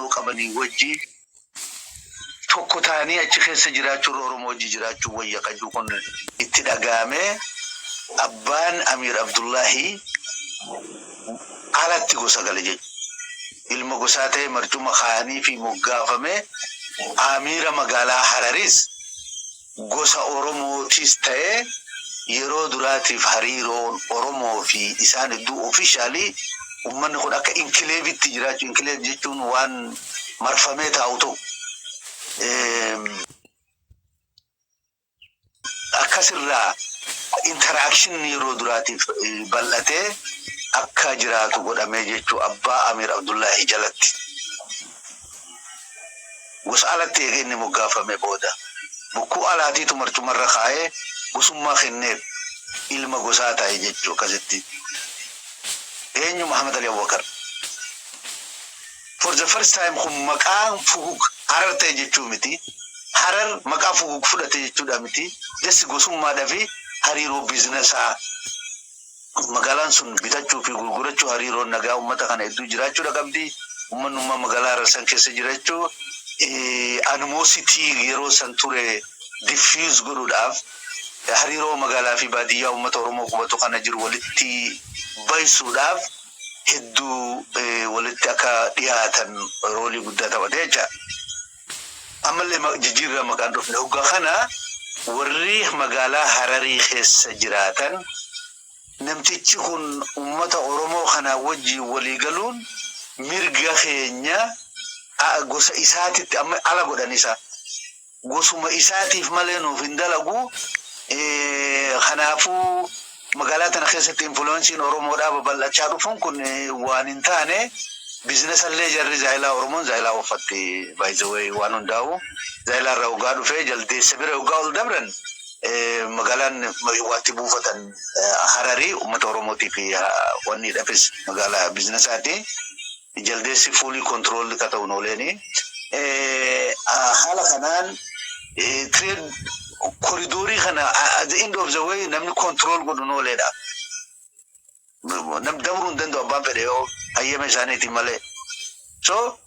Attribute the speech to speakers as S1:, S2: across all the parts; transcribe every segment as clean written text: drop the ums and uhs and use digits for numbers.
S1: Qabanii wajji tokko ta'anii achi keessa jiraachuun Oromoo wajji jiraachuu wayya qajuu kun itti dhaga'ame. Abbaan Amiir Abdullahi alatti gosa gale jechuudha. Ilma gosaa ta'e marcuma kaa'anii fi moggaafame. Amiira magaalaa Hararis gosa Oromootis ta'e, yeroo duraatiif hariiroon Oromoo fi isaan hedduu officially uummanni kun akka enclave itti jiraachuu. Enclave jechuun waan marfamee taa'u tokko. Akkasirraa interaction yeroo duraatiif bal'atee akka jiraatu godhamee jechuu abbaa Amiir Abdullahi jalatti. Gosa alatti eegee inni moggaafame booda bokkuu alaatiitu marcumarra kaa'ee gosummaa kenneef, ilma gosaa ta'e jechuu akkasitti. Eenyu? Muhammad Ali Abubakar. For the first time kun maqaan Fugug Harar ta'e jechuu miti. Harar maqaa Fugug fudhate jechuudha miti. Just gosummaadhaa fi hariiroo business aa magaalaan sun bitachuu fi gurgurachuu, hariiroon nagaa uummata kana hedduu jiraachuudha qabdi. Uummanni magaalaa Harar san keessa jiraachuu animosity yeroo san ture diffuse godhuudhaaf, hariiroo magaalaa fi baadiyyaa uummata Oromoo qubatu kana jiru walitti baysuudhaaf hedduu walitti akka dhiyaatan role ii guddaa taphate jecha. Ammallee jijjiirraa maqaan dhufne hoggaa kana warri magaalaa Hararii keessa jiraatan namtichi kun uummata Oromoo kanaa wajjin walii galuun mirga keenya gosa isaatitti amma ala godhan isa. Gosuma isaatiif malee nuuf hin dalagu. Kanaafuu magaalaa tana keessatti influence iin Oromoodhaa babal'achaa dhufuun kun waan hin taane. Business allee jarri zaayilaa, Oromoon zaayilaa uffatti, by the way, waan hundaa'u. Zaayilaa irraa hoggaa dhufee jaldeessa bira hoggaa ol dabran magaalaan waatti buufatan Hararii uummata Oromootii fi wanni dhafis magaalaa business aati. Jaldeessi fully control ka ta'u nooleeni. Haala kanaan trade corridor ii kana at the end of the way namni control godhu nooleedha. Nam dabruu hin danda'u abbaan fedhe yoo hayyama isaaniitiin malee. So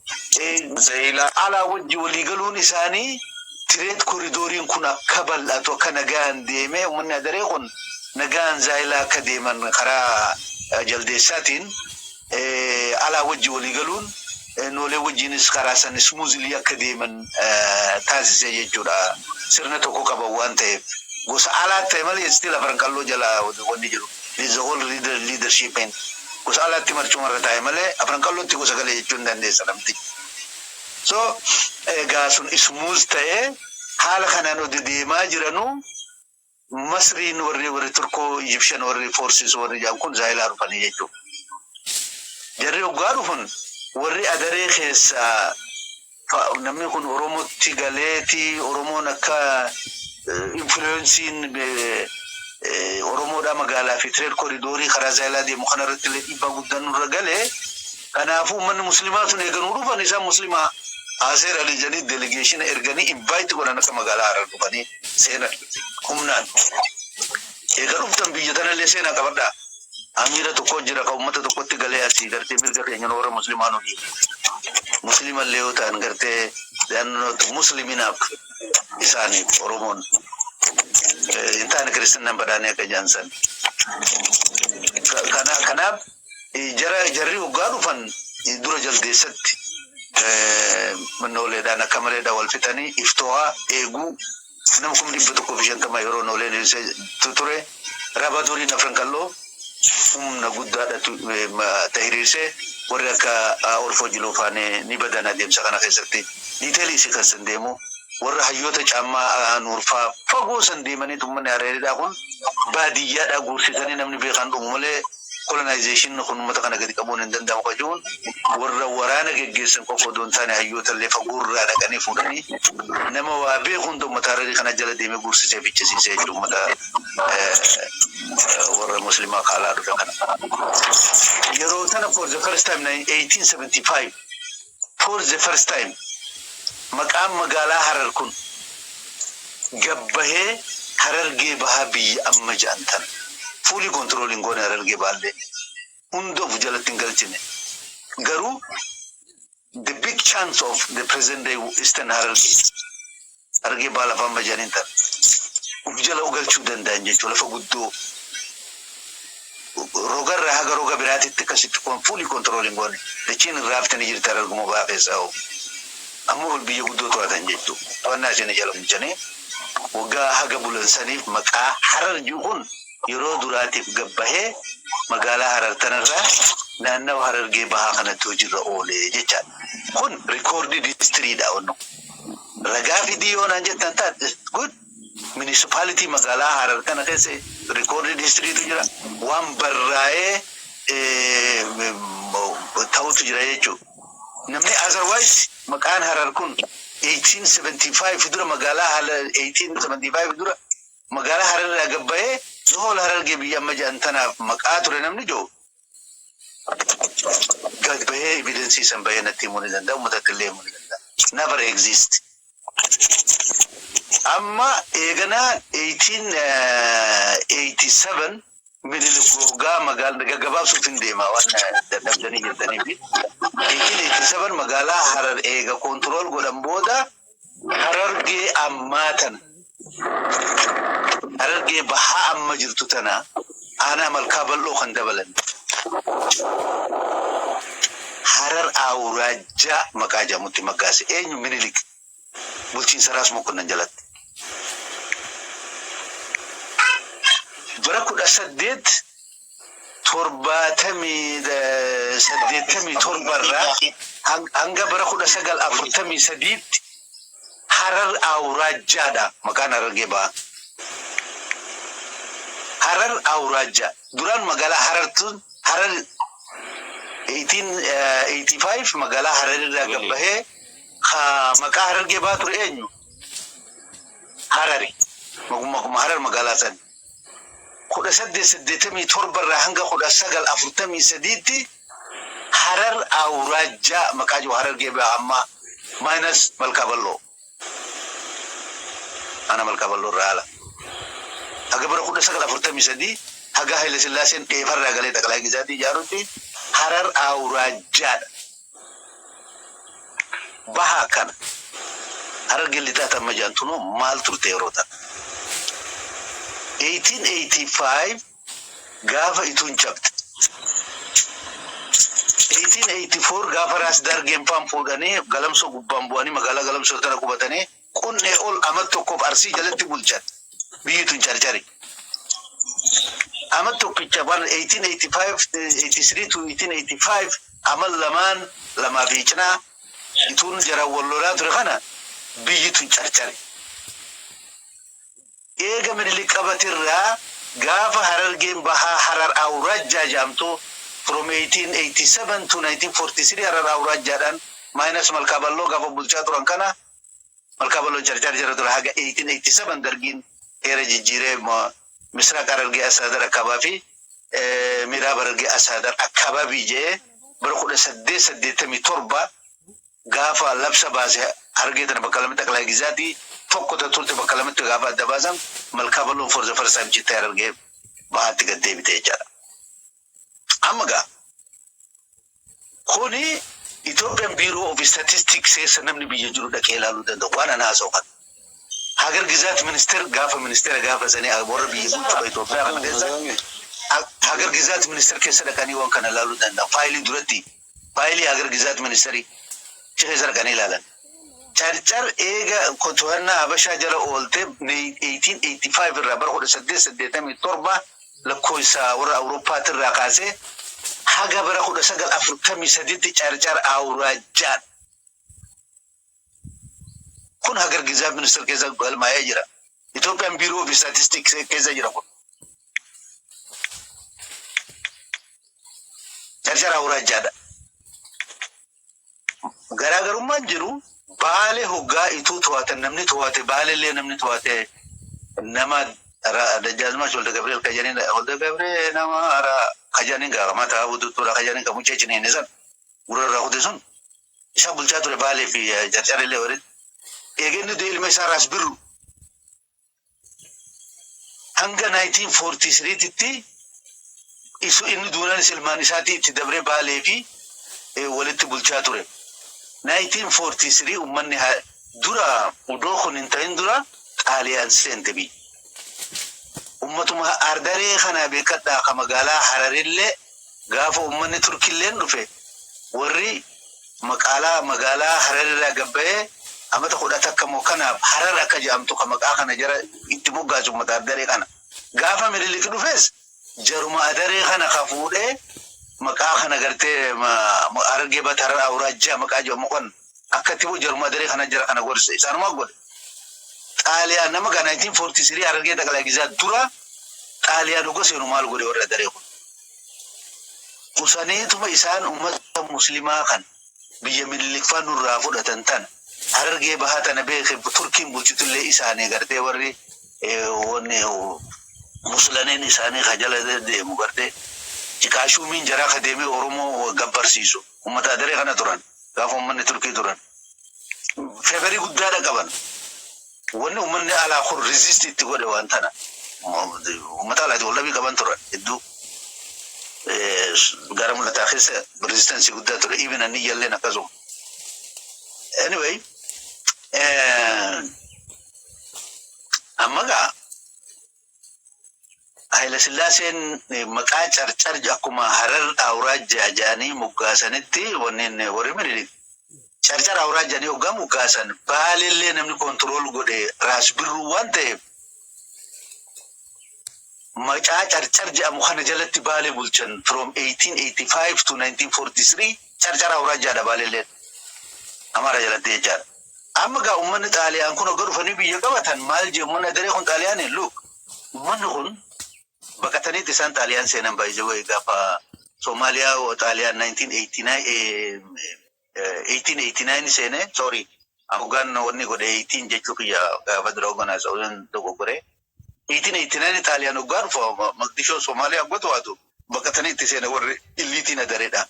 S1: alaa wajji walii galuun isaanii trade corridor iin kun akka bal'atu, akka nagaan deemee uummanni adaree kun nagaan zaayilaa akka deeman karaa jaldeessaatiin alaa wajji walii galuun noolee wajjinis karaa san smoothly akka deeman taasisee jechuudha. Sirna tokko qaban waan ta'eef. Gosa alaa ta'e malee still Afran Qalloo jala wanni jiru. The whole leadership in gosa alaatti marcumarra taa'e malee Afran Qallootti gosa galee jechuu hin dandeessa namtichi. So egaa sun smooth ta'ee haala kanaan odi deemaa jiranuu Masriin warri Turkoo Egyptian warri forces warri jedhan kun zaayilaa dhufanii jechuudha. Jarri hoggaa dhufan warri adaree keessaa namni kun Oromootti galeeti Oromoon akka influence iin Oromoodhaa magaalaa fi trade corridor ii karaa zaayilaa deemu kanarratti illee dhiibbaa guddaan nurra galee, kanaafuu uummanni musliimaa sun eeganuu dhufan isaan musliimaa Aseer Ali jedhanii delegation erganii invite godhan akka magaalaa Harar dhufanii seenan humnaan. Eega dhuftan biyya tanallee seenaa qabadhaa. Amiira tokko jira kan uummata tokkotti galee asii gartee mirga keenya warra musliimaa nu dhiibu. Musliimallee yoo ta'an gartee they are not Muslim enough isaaniif Oromoon. Hin taane kiristinnaan badhaanii akka jaansan. Kanaaf jara jarri hoggaa dhufan dura jaldeessatti nooleedhaan akka maleedhaan wal fixanii iftoo'aa eeguu nama 150,000 yeroo nooleen ture raba duriin Afran Qalloo humna guddaadhatu tahiriirsee warri akka Orfoo Jiloo faanee ni badan. Adeemsa kana keessatti detail ii isii kan san deemu warra hayyoota caammaa nuurfaa fagoo san deemanii uummanni Hareeridhaa kun baadiyyaadhaa guursisanii namni beekan dhumu malee colonization kun uummata kana gadi qabuun hin danda'amu kajuun warra waraana geggeessan qofa odoo hin taane hayyoota illee fagoorraa dhaqanii fuudhanii nama waa beeku hunda uummata Hararii kana jala deemee guursisee fichisiisee jechuudha uummata warra musliimaa kaalaa dhufe kana. Yeroo tana for the first time 1875, for the first time maqaan magaalaa Harar kun gabbahee Harargee Bahaa biyya amma jedhan tana. Fully controlling goone Harargee Baallee hunda of jalatti hin galchine. Garuu the big chance of the present day Eastern Harargee, Harargee Baha lafaan bajaniin tan uf jala ugalchuu danda'an jechuudha. Lafa guddoo rogarraa haga roga biraatitti akkasitti fully control hin goone. Dachiin irraa haftanii jirti Hararguma Bahaa keessaa hoo. Ammoo biyya guddoo to'atan jechuudha. To'annaa isheen jala bulchanii waggaa haga bulan saniif maqaa Harar jiru kun yeroo duraatiif gabbahee magaalaa Harar tanarraa naannawa Harargee Bahaa kanatti hojiirra oole jechaadha. Kun recorded history dha onno. Ragaa fidii yoo naan jettan taate, good. Municipality magaalaa Harar kana keessa recorded history tu jira. Waan barraa'ee ta'utu jira jechuudha. Namni otherwise maqaan Harar kun 1875 dura, magaalaa 1875 dura magaalaa Harar irraa gabbahee zohool Harargee biyya amma jedhan tanaaf maqaa ture namni jiru gad bahee evidence san bahee natti himuu ni danda'a, uummatatti illee himuu ni danda'a. Never exist. Amma eeganaa 1887 Minilik waggaa magaalaa gaggabaabsuuf hin deema waan dadhabdanii jirtanii fi 1887 magaalaa Harar eega control godhan booda Harargee ammaa tana, Harargee Bahaa amma jirtu tana, aanaa Malkaa Bal'oo kan dabalan Harar Awuraajjaa maqaa jedhamutti moggaase. Eenyu? Minilik, bulchiinsa Raas Mokonnan jalatti. Bara 1887rraa hanga bara 1943tti Harar Awuraajjaadha maqaan Harargee Bahaa. Harar Awuraajjaa. Duraan magaalaa Harartuun Harar 1885 magaalaa Harar irraa gabbahee maqaa Harargee Bahaa ture eenyu? Harari. Maquma Harar magaalaa sani. 1887rraa hanga 1943tti Harar Awuraajjaa maqaa jiru, Harargee Bahaa ammaa minus Malkaa Bal'oo. Ana Malkaa Bal'oo irraa ala. Haga bara 1943, haga Haile Sillaaseen dheefarraa galee xaqalaa gizaatii ijaarutti Harar Awuraajjaadha. Bahaa kana. Harargee Lixaa tamma jaantunoo maal turte yeroo tana? 1885 gaafa Ituun cabxe. 1884 gaafa Raas Dargeen faan fuudhanii Galamsoo gubbaan bu'anii magaalaa Galamsoo tana qubatanii qunnee ol amat tokkoof Arsii jalatti bulchan. Biyyi tun Carcari. Amat tokkicha waan 1885, 83 to 1885 amal lamaan lamaa fi cinaa Ituun jaraan wal lolaa ture kana biyyi tun Carcari. Eega Minilik qabatirraa gaafa Harargeen Bahaa Harar Awuraajjaa jedhamtu from 1887 to 1943 Harar Awuraajjaadhaan minus Malkaa Bal'oo gaafa bulchaa turan kana, Malkaa Bal'oo Carcar jira ture haga 1887 Dargiin heera jijjiiree Misraaq Harargee Asaadar Akkaabaa fi Miraab Harargee Asaadar Akkaababii jedhee bara 1887 gaafa labsa baase, Harargee tana bakka lamatti xaqalaa gizaatii tokko ta turte bakka lamatti gaafa adda baasan, Malkaa Bal'oon for the first time cittee Harargee Bahaatti gad deebite jechaadha. Amma gaa kuni Ethiopian Bureau of Statistics keessa namni biyya jiru dhaqee ilaaluu danda'u waan ana haasa'u kana. Hagar Gizaat ministeer gaafa ministeera gaafa sanii warra biyya bulchu Itoophiyaa kana keessa Hagar Gizaat ministeer keessa dhaqanii waan kana ilaaluu danda'u. Faayilii duratti faayilii Hagar Gizaat ministeerii achi keessa dhaqanii ilaalan. Carcar eega to'annaa Habashaa jala oolte 1885 irraa, bara 1887 lakkoofsa warra Awurooppaatirraa kaasee haga bara 1943tti Carcar Awuraajjaadha. Kun Hagar Gizaat ministeer keessa galmaa'ee jira. Ethiopian Bureau of Statistics keessa jira kun. Carcar Awuraajjaadha. Garaagarummaan jiru Baalee hoggaa Ituu to'atan, namni to'ate Baalellee namni to'ate nama Dajjaazmaach Walda Gabriel kajaniin, Walda Gabriel nama kajaniin gaa mataa bututtuudha kajaniin kan mucee ciniine san gurra irraa kute sun isa bulchaa ture Baalee fi Carcarillee walitti. Eegenni du'e ilma isaa Raas Birru hanga 1943tti isu inni duunaanis ilmaan isaatii itti dabree Baalee fi walitti bulchaa ture. 1943 uummanni dura udoo kun hin ta'in dura Xaaliyaan seente biyya. Uummatuma Ardaree kana beekadhaa, ka magaalaa Hararillee gaafa uummanni Turkilleen dhufe, warri magaalaa Hararirraa gabbayee amata 11 moo kanaaf Harar akka jedhamtu ka maqaa kana jara itti moggaasu uummata Ardaree kana. Gaafa Minilik dhufes jaruma Adaree kana ka fuudhee maqaa kana gartee Harargee Bataa Harar Awuraajjaa maqaa jedhamu kan akka itti bu'u jaruma Adaree kana jara kana godhse, isaanumaa godhe. Xaaliyaan nama gaa 1943 Harargee Xaqalaa Gizaa dura Xaaliyaan hogga seenu maal godhe warri Adaree kun? Qusaniituma isaan uummata Muslimaa kan biyya Minilik faa nurraa fudhatan tan Harargee Bahaa tana beeke, Turkiin bulchitullee isaanii gartee warri wanni muslaneen isaanii ka jala deemu gartee ciqaashuumiin jaraa ka deemee Oromoo gabbarsiisu uummata Adaree kana turan. Gaafa uummanni Turkii turan favorii guddaadha qaban. Wanni uummanni alaa kun resist itti godhe waan tana, uummata alaati waldhabii qaban turan hedduu. Gara mul'ataa keessa resistance guddaa ture, even anniyyalleen akkasuma. Anyway, amma gaa Haayila Sillaaseen maqaa Carcar akkuma Harar Awuraajjaa jedhanii moggaasanitti, wanneen warri Minilik Carcar Awuraajjanii hoggaa moggaasan, Baalellee namni control godhe Raas Birruu waan ta'eef, maqaa Carcar jedhamu kana jalatti Baalee bulchan. From 1885 to 1943 Carcar Awuraajjaadha Baalelleen, Amaara jalatti jechaadha. Amma gaa uummanni Xaaliyaan kun hogga dhufanii biyya qabatan maal jee uummanni Adaree kun Xaaliyaaniin? Look, uummanni kun baqataniitti isaan Xaaliyaan seenan. By the way, gaafa Soomaaliyaa Xaaliyaan 1989, 1889 seene, sorry, hoggaan wanni godhe 18 jechuu kiyya, gaafa dura hogganaa sa'uun dogoggore. 1889 Xaaliyaan hoggaa dhufa Maqdishoo Soomaaliyaa hogga to'atu baqatanii itti seene. Warri illiitiin Adareedha.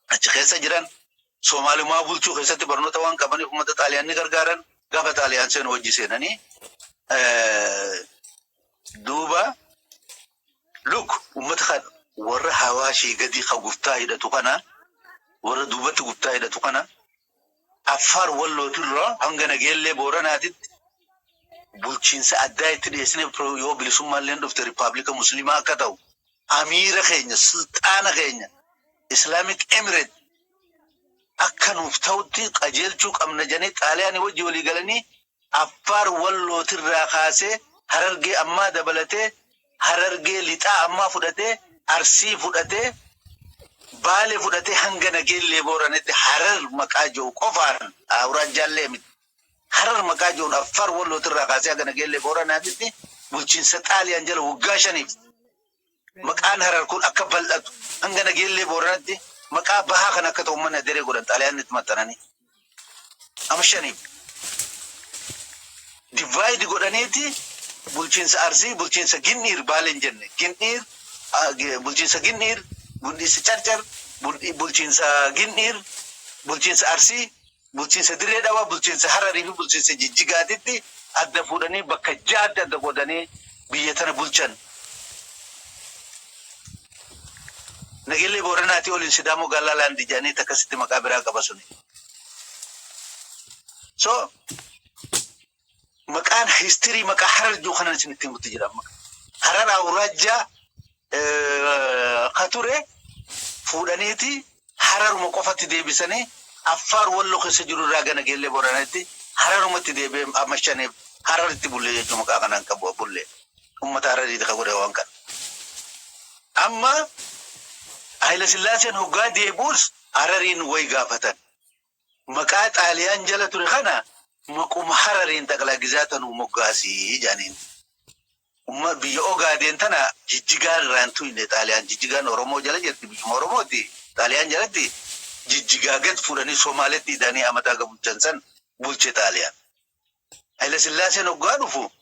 S1: Achi keessa jiran Soomaalimaa bulchuu keessatti barnoota waan qabaniif uummata Xaaliyaan ni gargaaran. Gaafa Xaaliyaan seenu wajji seenanii, duuba look, uummata kan warra Hawaashii gadi ka guftaa hidhatu kana, warra duubatti guftaa hidhatu kana, Affaar Wallootirraa hanga Nageellee Booranaatitti bulchiinsa addaa itti dhiyeessine, yoo bilisummaallee dhufte rippaabilika Musliimaa akka ta'u, amiira keenya, sulxaana keenya, Islamic Emirate akka nuuf ta'utti qajeelchuu qabna jedhanii Xaaliyaanii wajji walii galanii, Affaar Wallootirraa kaasee Harargee ammaa dabalatee, Harargee Lixaa ammaa fudhatee, Arsii fudhatee, Baalee fudhatee, hanga Nageellee Booranitti Harar maqaa jiru qofaan, awuraajjaallee miti. Harar maqaa jiruun Affaar Wallootirraa kaasee hanga Nageellee Booranaatitti bulchiinsa Xaaliyaan jala waggaa 5f maqaan Harar kun akka bal'atu, hanga Nageellee Booranatti maqaa bahaa kan akka ta'u uummanni Adaree godhan. Xaaliyaan itti maxxananii amma 5f divide godhaniiti bulchiinsa Arsii, bulchiinsa Ginniir, Baaleen jenne, Ginniir, bulchiinsa Ginniir, bulchiinsa Carcar, bulchiinsa Ginniir, bulchiinsa Arsii, bulchiinsa Dirree Dhawaa, bulchiinsa Hararii fi bulchiinsa Jijjigaatitti adda fuudhanii bakka ja'atti adda qoodanii biyya tana bulchan. Nageellee Booranaatii oliin Sidaamoo Gaalaalaandi jedhanii akkasitti maqaa biraa qaba suni. So maqaan history maqaa Harar jiru kanan isin ittiin gutti jira amma. Harar Awuraajjaa ka ture fuudhaniiti Hararuma qofatti deebisanii, Affaar Walloo keessa jiru irraa gana Geellee Booranaatti Hararumatti deebi'ee amma 5f Hararitti bullee jechuun maqaa kanaan qabu bullee. Uummata Harariiti ka godhe waan kana. Amma Haayila Sillaaseen hoggaa deebi'us Harariin wayi gaafatan. Maqaa Xaaliyaan jala ture kana maquma Harariin xaqlaa gizaatanuu moggaasii jedhaniin. Umma biyya Ogaadeen tana Jijjigaa irraa hin tuyne Xaaliyaan. Jijjigaan Oromoo jala jirti, biyyuma Oromooti. Xaaliyaan jalatti Jijjigaa gad fuudhanii Somaaletti hidhanii amataa bulchan san bulche Xaaliyaan. Haayila Sillaaseen hoggaa dhufu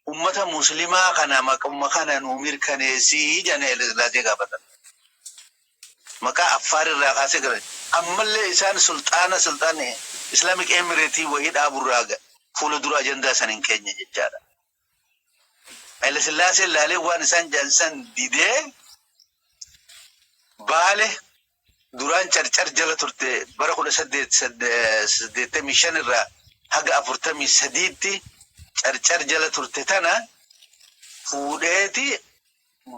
S1: ummata Muslimaa kana maquma kana nuu mirkaneessii jedhanii Haayila Sillaasee gaafatan. Maqaa Affaar irraa kaasee gara ammallee isaan sulxaana Islamic Emirate wahii dhaaburraa fuula dura ajandaa san hin keenye jechaadha. Haayila Sillaaseen laalee waan isaan jedhan san didee, Baale Duraan Carcar jala turte, bara 1885 irraa haga 43tti Carcar jala turte. Tana fuudheeti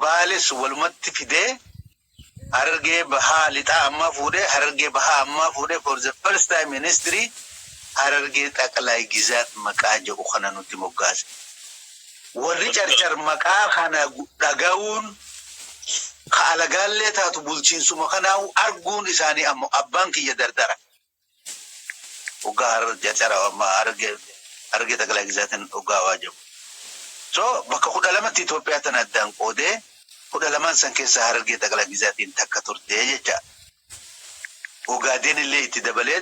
S1: Baales walumatti fidee, Harargee Bahaa Lixaa ammaa fuudhee, Harargee Bahaa ammaa fuudhee, for the first time in history Harargee Xaqlaay Gizaat maqaa jedhu kana nutti moggaase. Warri Carcar maqaa kana dhaga'uun, ka alagaallee taatu bulchiinsuma kanaa arguun isaanii ammoo, abbaan kiyya dardara. Hoggaa Harar Carcara amma Harargee Xaqlaay Gizaatiin hoggaa waajamu. So bakka 12tti Itoophiyaa tana addaan qoodee, 12n san keessaa Harargee Xaqlaay Gizaatiin takka turte jecha. Ogaadeen illee itti dabalee,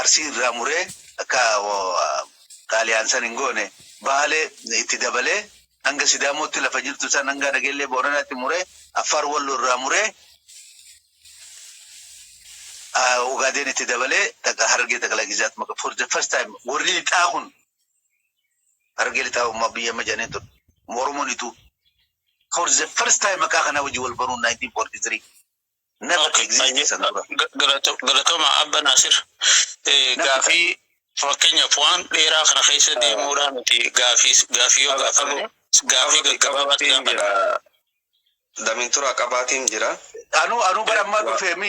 S1: Arsii irraa muree, akka Xaaliyaan san hin goone, Baalee itti dabalee, hanga Sidaamootti lafa jirtu san, hanga Nageellee Booranaatti muree, Affaar Walloo irraa muree, Ogaadeen itti dabalee Harargee Xaqlaa Gizaat maqaa for the first time warri lixaa kun, Harargee Lixaa ummaa biyya amma jedhanii ture. Oromoon ituu for the first time maqaa kana wajji wal baruun 1943, never exist san dura.
S2: Galatooma, Abba Naasir. Gaafii fakkeenyaaf waan dheeraa kana keessa deemuudhaan nuti gaafii yoo gaafanne, gaafii gaggabaabaatti gaafanna.
S3: Damintura qabaatiin jira.
S1: Anu bara ammaa dhufee mi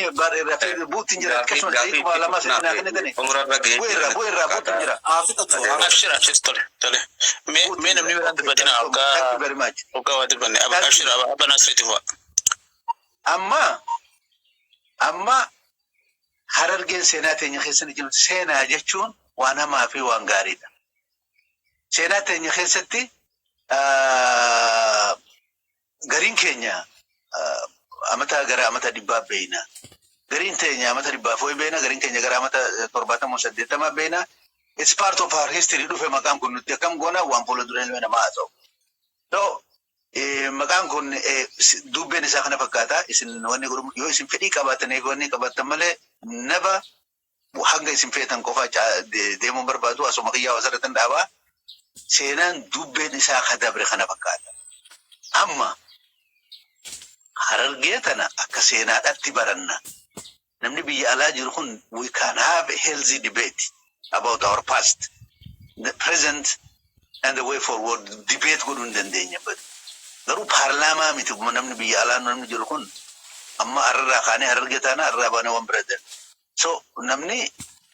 S1: buutiin jira, akkasuma 2003 naa kennitani.
S3: Umrarra gahee.
S1: Bu'eerra bu'eerra buutiin jira.
S2: Abshir, abshir, tole tole. Mee namni biraan dubbatina.
S1: Thank you
S2: Hoggaa
S1: very much.
S2: Hoggaa waa dubbanne, abshir, Abba Naasiritti fu'a.
S1: Amma Harargeen seenaa teenya keessa ni jirtu. Seenaa jechuun waan hamaa fi waan gaariidha. Seenaa teenya keessatti gariin keenya amata gara amata 100 beeyna. Gariin teenya amata 100 foyi beeyna. Gariin keenya gara amata 70, 80 beeyna. It's part of our history. Dhufe maqaan kun nuti akkam goona, waan fuula dura ilma namaa haa ta'u. So maqaan kun dubbeen isaa kana fakkaata. Isin wanni godhamu yoo isin fedhii qabaataniif wanni qabaatan malee, naba hanga isin feetan qofa deemuun barbaadu, asuma kiyyaa wasarratti dhaabaa. Seenaan dubbeen isaa ka dabre kana fakkaata. Amma Harargee tana akka seenaadhaatti baranna. Namni biyya alaa jiru kun, we can have a healthy debate about our past, the present and the way forward debate godhuu hin dandeenya. Garuu paarlaamaa miti. Namni biyya alaa namni jiru kun, amma hararraa kaanee Harargee taana, hararraa baanee waan bira darbe. So namni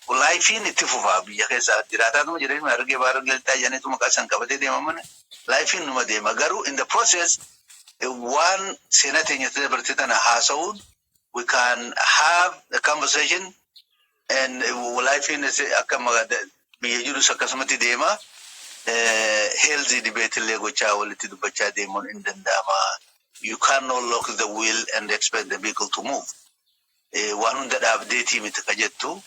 S1: lifeiin itti fufaa, biyya keessa jiraataatuma jireenya, Harargee Bahaa, Harargee Lixaa jedhaniitu maqaa san qabatee deema mana, lifeiin numa deema. Garuu in the process waan seenaa teenya dabarte tana haasa'uun, we can have a conversation and lifeiin akka biyya jirus akkasumatti deema. Healthy debate illee gochaa, walitti dubbachaa deemuun hin danda'ama. You cannot lock the wheel and expect the vehicle to move. Waan hunda dhaabdeetii miti ka jettu,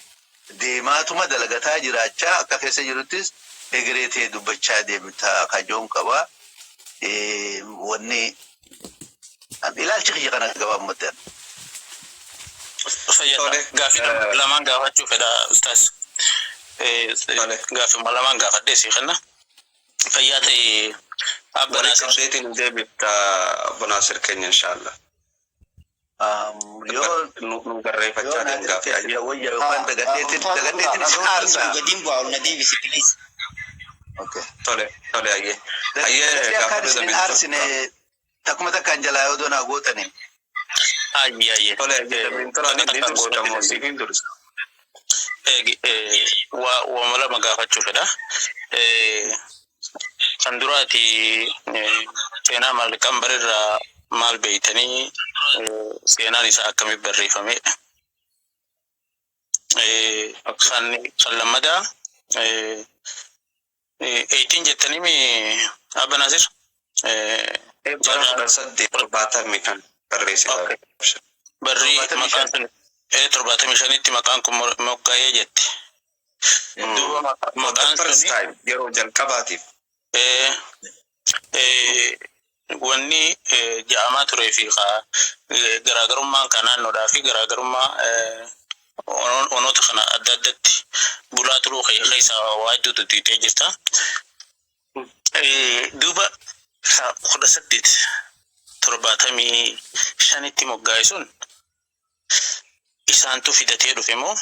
S1: deemaatuma dalagataa jiraachaa, akka keessa jiruttis egeree ta'e dubbachaa deemta kajoon qaba. Wanni ilaalchi kiyya kana gabaabumatti.
S2: Fayyada. Gaafii lamaan gaafachuu fedha, ustaas. Gaafii lamaan gaafadhee sii kenna. Fayyaa ta'e, Abba
S3: Walii
S2: Naasir.
S3: qabdeetiin deebifta, Obbo Naasir keenya, inshaallah.
S1: Yoo
S3: Nu barreeffachaa deemu gaafii ayyee.
S1: Wayya yookaan dagadheetiin isin aarsa.
S4: Gadiin bu'aa, ol na deebisi, please.
S1: Okay.
S3: Tole tole, ayyee. Ayyee.
S1: Dagadhee akkaan
S3: Gaafatu
S1: isin hin
S3: Damintura.
S1: aarsine, takkuma takkaan jalaa yoo doonaa gootani.
S2: Ayyee ayyee.
S3: Tole, ayyee, Damintura ni dursa moo siifin dursa?
S2: Waa lama gaafachuu fedha. Kan duraati, seenaa Maal Qambar irraa maal beeytanii, seenaan isaa akkamitti barreeffame? Kan lammadaa, 18 jettanii mi, Abba Naasir?
S3: Bara 1870 kan barreesse.
S2: Barri maqaan sun 75tti maqaan kun moggaa'ee jette. Duuba maqaan
S3: First
S2: suni
S3: time, yeroo jalqabaatiif.
S2: Wanni ja'amaa turee fi garaagarummaan kan naannoodhaa fi garaagarummaa onoota kana adda addatti bulaa turuu keessaa waa hedduutu dhiitee jirta. Duuba 1875tti moggaa'e sun Isaantu fidatee dhufe moo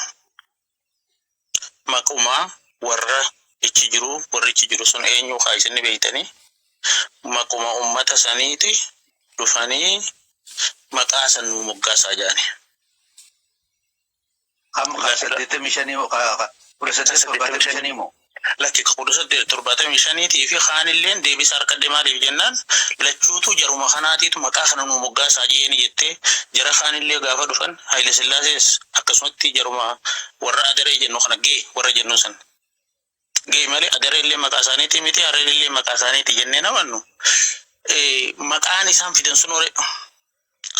S2: maquma warra ichi jiru, warri ichi jiru sun eenyu kaa isin beeytanii, maquma ummata saniiti dhufanii maqaa san nuu moggaasaa jedhani?
S1: Kam ka 85 moo ka 1875 moo?
S2: Lakki, 1875iitii fi kaanilleen deebisa harkadhe. Maaliif jennaan, lachuutu jaruma kanaatiitu maqaa kana nuu moggaasaa jeeni jettee, jara kaanillee gaafa dhufan Haile Sillaasees akkasumatti jaruma warra Adaree jennu kana gee warra jennu san gee malee Adaree illee maqaa isaaniiti miti, Hararee illee maqaa isaaniiti jennee namannu. Maqaan isaan fidan sun hore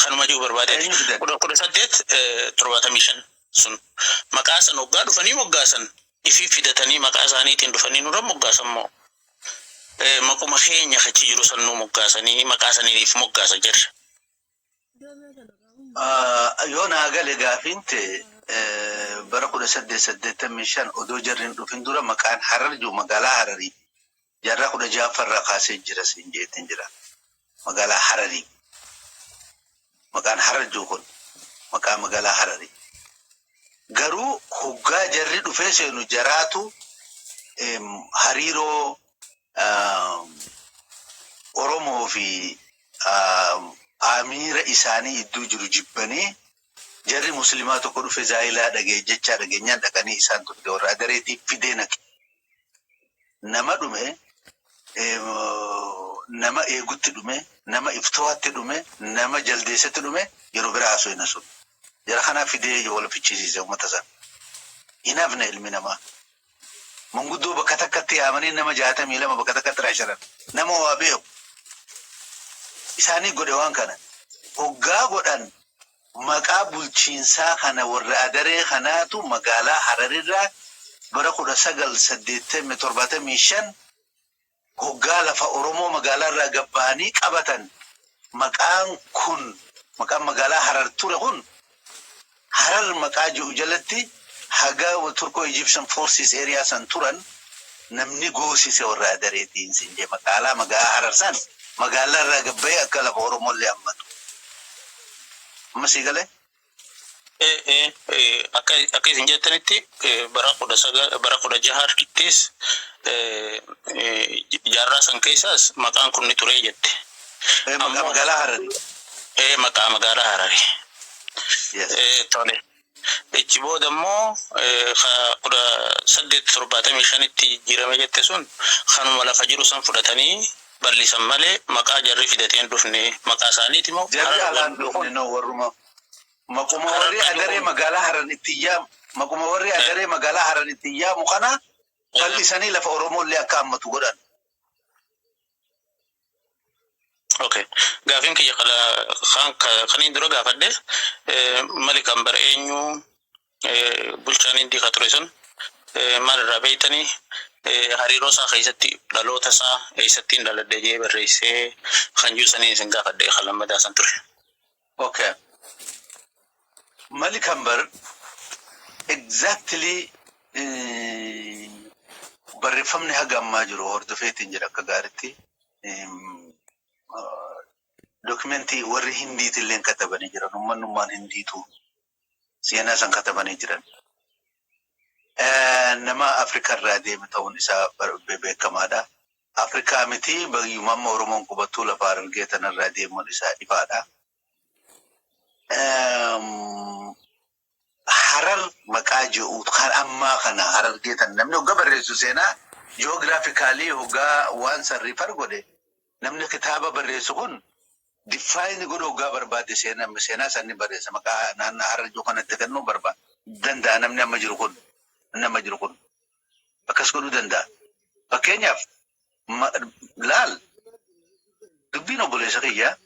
S2: kanuma jiru barbaadeeti.
S1: Eenyu fidan?
S2: 1875 sun maqaa san hoggaa dhufanii moggaasan, ifii fidatanii maqaa isaaniitiin dhufanii nurra moggaasan moo maquma keenya achi jiru san nuu moggaasanii maqaa saniif moggaasa jirra?
S1: Yoo naa gale gaafiin ta'e, bara 1885 odoo jarri hin dhufin dura maqaan Harar jiru magaalaa Hararii jaarraa 16ffaarraa kaasee jira siin jeetiin jira. Magaalaa Hararii. Maqaan Harar jiru kun maqaa magaalaa Hararii. Garuu hoggaa jarri dhufee seenu jaraatu hariiroo Oromoo fi amiira isaanii iddoo jiru jibbanii, jarri musliimaa tokko dhufe zaayilaa dhagee jechaa dhageenyaan dhaqanii isaan turte warra Adareetii fidee naqe. Nama dhume, nama eegutti dhume, nama iftoo'atti dhume, nama jaldeessatti dhume, yeroo biraa haasofna sun. Jara kanaa fidee wal fichisiise uummata sana. Hin hafne ilmi namaa. Manguddoo bakka takkatti yaamanii nama 62 bakka takkatti raasharan. Nama waa beeku. Isaanii godhe waan kana. Hoggaa godhan maqaa bulchiinsaa kana warra Adaree kanaatu magaalaa Hararirraa bara 1975 hoggaa lafa Oromoo magaalaa irraa gabbahanii qabatan, maqaan kun, maqaan magaalaa Harar ture kun, Harar maqaa jedhu jalatti haga Turko Egyptian Forces area san turan namni goosise warra Adareetiin sin jee, magaalaa Harar san magaalaa irraa gabbahee akka lafa Oromollee hammatu. Amma sii galee?
S2: Akka isin jettanitti bara 19 bara 16ttis jaarraa san keessaas maqaan kun ni ture jette.
S1: Maqaa magaalaa Hararii.
S2: Maqaa magaalaa Hararii.
S1: Yes.
S2: Tole. Ichi booda immoo 1875tti jijjiirame jette, sun kanuma lafa jiru san fudhatanii bal'isan malee maqaa jarri fidatee hin dhufne, maqaa isaaniiti moo?
S1: Jarri alaan dhufne, no, warruma maquma warri Adaree magaalaa Harar itti yaamu, maquma warri Adaree magaalaa Harar itti yaamu kana bal'isanii lafa Oromollee akka hammatu godhan.
S2: Okay. Gaafiin kiyya kala kan kaniin dura gaafadhe, Malik Ambar eenyu, bulchaan Hindii ka ture sun maal irraa beeytanii, hariiroo isaa keessatti dhaloota isaa eessattiin dhaladhe jee barreessee kan jiru saniin isin gaafadhe, kan lammataa san ture.
S1: Okay. Malik Ambar exactly barreeffamni haga ammaa jiru hordofeetiin jira akka gaaritti. Documentii warri Hindiitillee katabanii jiran, uummanummaan Hindiitu seenaa san katabanii jiran. Nama Afrikaa irraa deeme ta'uun isaa beekamaadha. Afrikaa miti, bayyuma amma Oromoon qubattuu lafa Harargee tanarraa deemuun isaa ifaadha. Harar maqaa jedhu kan ammaa kana Harargee tan namni hoggaa barreessu seenaa geographically hoggaa waan san refer godhe, namni kitaaba barreessu kun define godhu hoggaa barbaade seenaa san ni barreessa, maqaa naannoo Harar jiru kanatti kennuu barbaada danda'a. Namni amma jiru kun akkas godhuu danda'a. Fakkeenyaaf laal, dubbiin obboleessa kiyyaa,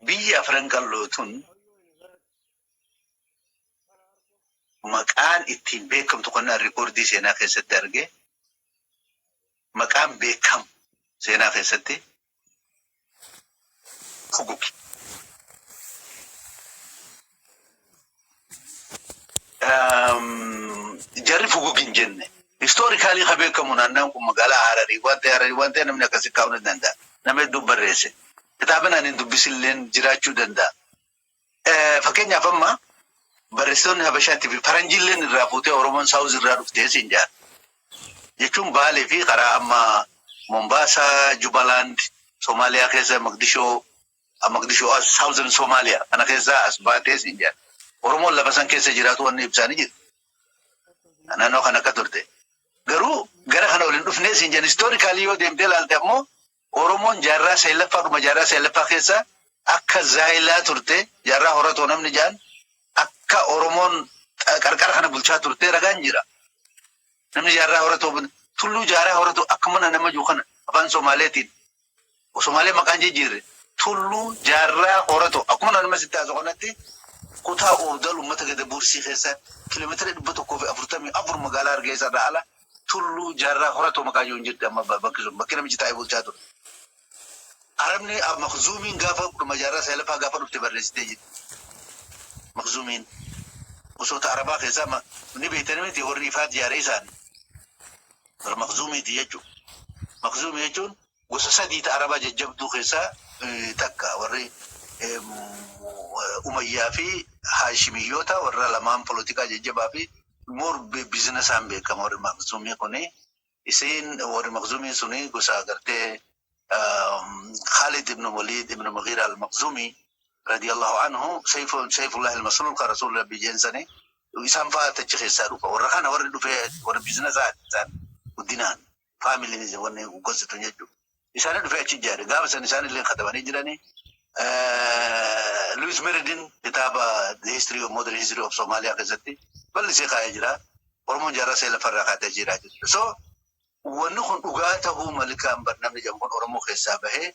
S1: biyya Afran Qalloo tun maqaan ittiin beekamtu kan recordii seenaa keessatti arge, maqaan beekamu seenaa keessatti Fuguki. Jarri Fugug hin jenne. Historically ka beekamu naannaan kun magaalaa Hararii waan ta'e, Hararii waan ta'e namni akkasii kaa'uu ni danda'a. Nama hedduu barreesse. Kitaaba naan hin dubbisilleen jiraachuu danda'a. Fakkeenyaaf, amma barreessitoonni Habashaatti fi Faranjiilleen irraa fuutee Oromoon South irraa dhuftee siin jedhan. Jechuun Baalee fi karaa amma Mombaasaa, Jubalaand, Somaaliyaa keessa Maqdishoo, Maqdishoo Southern Somaaliyaa kana keessa as baatee siin jedhan. Oromoon lafa san keessa jiraatu wanni ibsaanii jiru. Naannoo kana akka turte. Garuu gara kana waliin dhufnee siin jedhan. Historically yoo deemtee ilaalte ammoo, Oromoon jaarraa 9ffaa, dhuma jaarraa 9ffaa keessa akka Zaayilaa turte, jaarraa horatoo namni jaan akka Oromoon qarqara kana bulchaa turte ragaan jira. Namni jaarraa horatoo, tulluu jaarraa horatoo, akka mana nama jiru kana afaan Somaaleetiin, Somaalee maqaan jijjiirre, tulluu jaarraa horatoo, akkuma nama sitti haasa'u kanatti, kutaa Oodal uummata gada buursii keessa kiiloomeetira 144 magaalaa Hargeysa irraa ala tulluu jaarraa horatoo maqaa jiru hin jirti amma bakki sun, bakki namichi taa'ee bulchaa ture. Arabni Makzuumiin gaafa dhuma jaarraa 9ffaa gaafa dhufte barreessitee jirti. Makzuumiin gosoota Arabaa keessaa ni beektanii miti, warri ifaat jaaree isaanii. Warra Makzuumiiti jechuudha. Makzuumii jechuun gosa sadii ta Arabaa jajjabduu keessaa takka, warri Umayyaa fi Haashimiyyoota, warra lamaan polotikaa jajjabaa fi more businessaan beekama warri Makzuumii kuni. Isiin warri Makzuumii suni gosa agartee Khalid ibn Walid ibn Mughira al-Makhzumi radiyallahu anhu, Sayfullah al-Maslul ka Rasul Rabbi jeensani, isaan fa'aa achi keessaa dhufa. Warra kana warri dhufee warra businessaa isaan guddinaan familyiin wanni gossitu jechuudha. Isaan dhufee achi ijaare. Gaafa san isaan illee katabanii jiranii. Lewis Meriden kitaaba The History of Modern History of Somalia keessatti bal'isee kaa'ee jira. Oromoon jaarraa 9ffaarraa kaatee jira jechuudha. So wanni kun dhugaa ta'uu malikaan bar namni jedhamu kun Oromoo keessaa bahee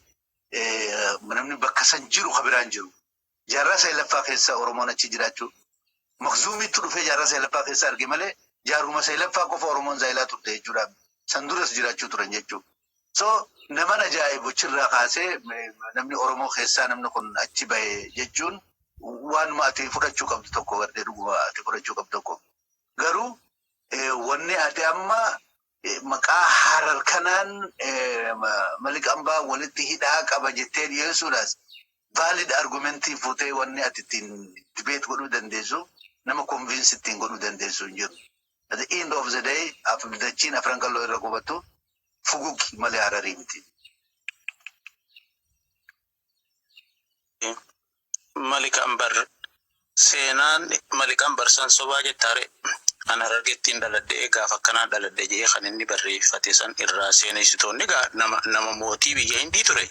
S1: namni bakka san jiru ka biraan jiru. Jaarraa 9ffaa keessa Oromoon achi jiraachuu Makzuumiitti dhufee jaarraa 9ffaa keessa arge malee jaarruma 9ffaa qofa Oromoon Zaayilaa turte jechuudha. San duras jiraachuu turan jechuudha. So naman ajaa'ibu achirraa kaasee namni Oromoo keessaa namni kun achi bahe jechuun waanuma ati fudhachuu qabdu tokko, gartee dhuguma ati fudhachuu qabdu tokko. Garuu wanni ati amma maqaa Harar kanaan Malik Ambaa walitti hidhaa qaba jettee dhiyeessuudhaas valid argumentii fuutee wanni ati ittiin debate godhuu dandeessu, nama convince ittiin godhuu dandeessu hin jiru. At the end of the day, dachiin Afran Qalloo irra qubattu fugugi malee Hararii miti.
S2: Malik Ambar, seenaan Malik Ambar san sobaa jettaare? An Harargettiin dhaladhe, gaafa akkanaa dhaladhe jee kan inni barreeffate san irraa seenessitoonni gaa nama mootii biyya Hindii ture.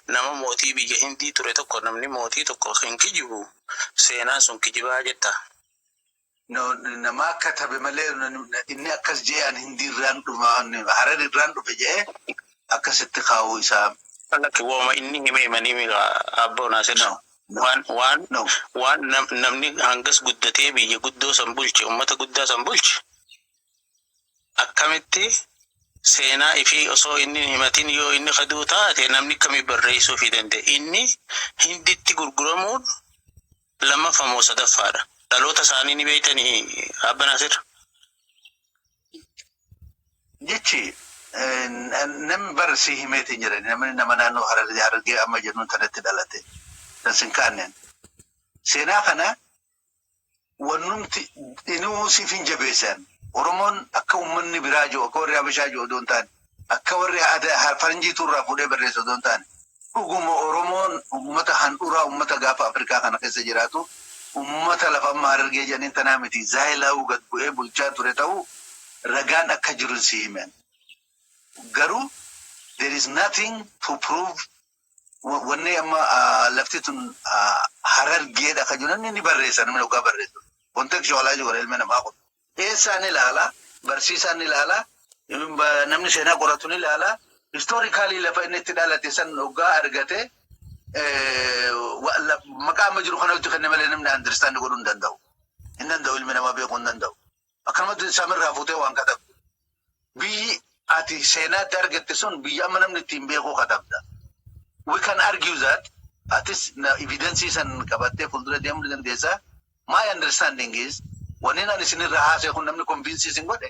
S2: Nama mootii biyya Hindii ture tokko, namni mootii tokko hin kijibu, seenaan sun kijibaa jetta.
S1: No, nama akka tabe malee inni akkas jee an Hindii irraan dhufa, Harar irraan dhufe jee akkasitti kaa'uu isaa.
S2: Lakki, wooma inni hime himanii abboo Naasir.
S1: No, no.
S2: Waan
S1: No.
S2: waan namni hangas guddatee biyya guddoo san bulche, ummata guddaa san bulche, akkamitti seenaa ifii osoo inni hin himatin, yoo inni kaduu taate, namni akkamii barreessuu fi danda'e? Inni Hinditti gurguramuun lammaffaa moo sadaffaadha? Dhaloota isaanii ni beektanii, Abba Naasir?
S1: Jechi namni bar si himeetiin jedhani, namni nama naannoo Harargee amma jennuun tanatti dhalate kan sin kaanneen seenaa kana wannumti inuu siif hin jabeessan. Oromoon akka uummanni biraa jiru, akka warri Habashaa jiru odoo hin taane, akka warri faranjiitu irraa fuudhee barreessu odoo hin taane, dhuguma Oromoon uummata handhuraa, uummata gaafa Afrikaa kana keessa jiraatu, uummata lafa amma Harargee jedhaniin tanaa miti, Zaayilaa'uu gad bu'ee bulchaa ture ta'uu ragaan akka jiru si himen. Garuu there is nothing to prove wanni amma lafti tun Harargeedha kan jiru namni ni barreessa, namni dhugaa barreessu. Contextualize godha ilmi namaa kun. Eessaan ilaala, barsiisaan ilaala, namni seenaa qoratu ni ilaala. Historically lafa inni itti dhalate san dhugaa argate maqaa amma jiru kana itti kenne malee namni understand godhuu hin danda'u. Hin danda'u, ilmi namaa beekuu hin danda'u. Akkanumatti samirraa fuutee waan katabdu. Biyyi ati seenaatti argatte sun biyya amma namni ittiin beekuu katabda. We can argue that atis evidence san qabattee fuuldura deemuu ni dandeessa. My understanding is wanni ani isinirra haasa'e kun namni convince isin godhe,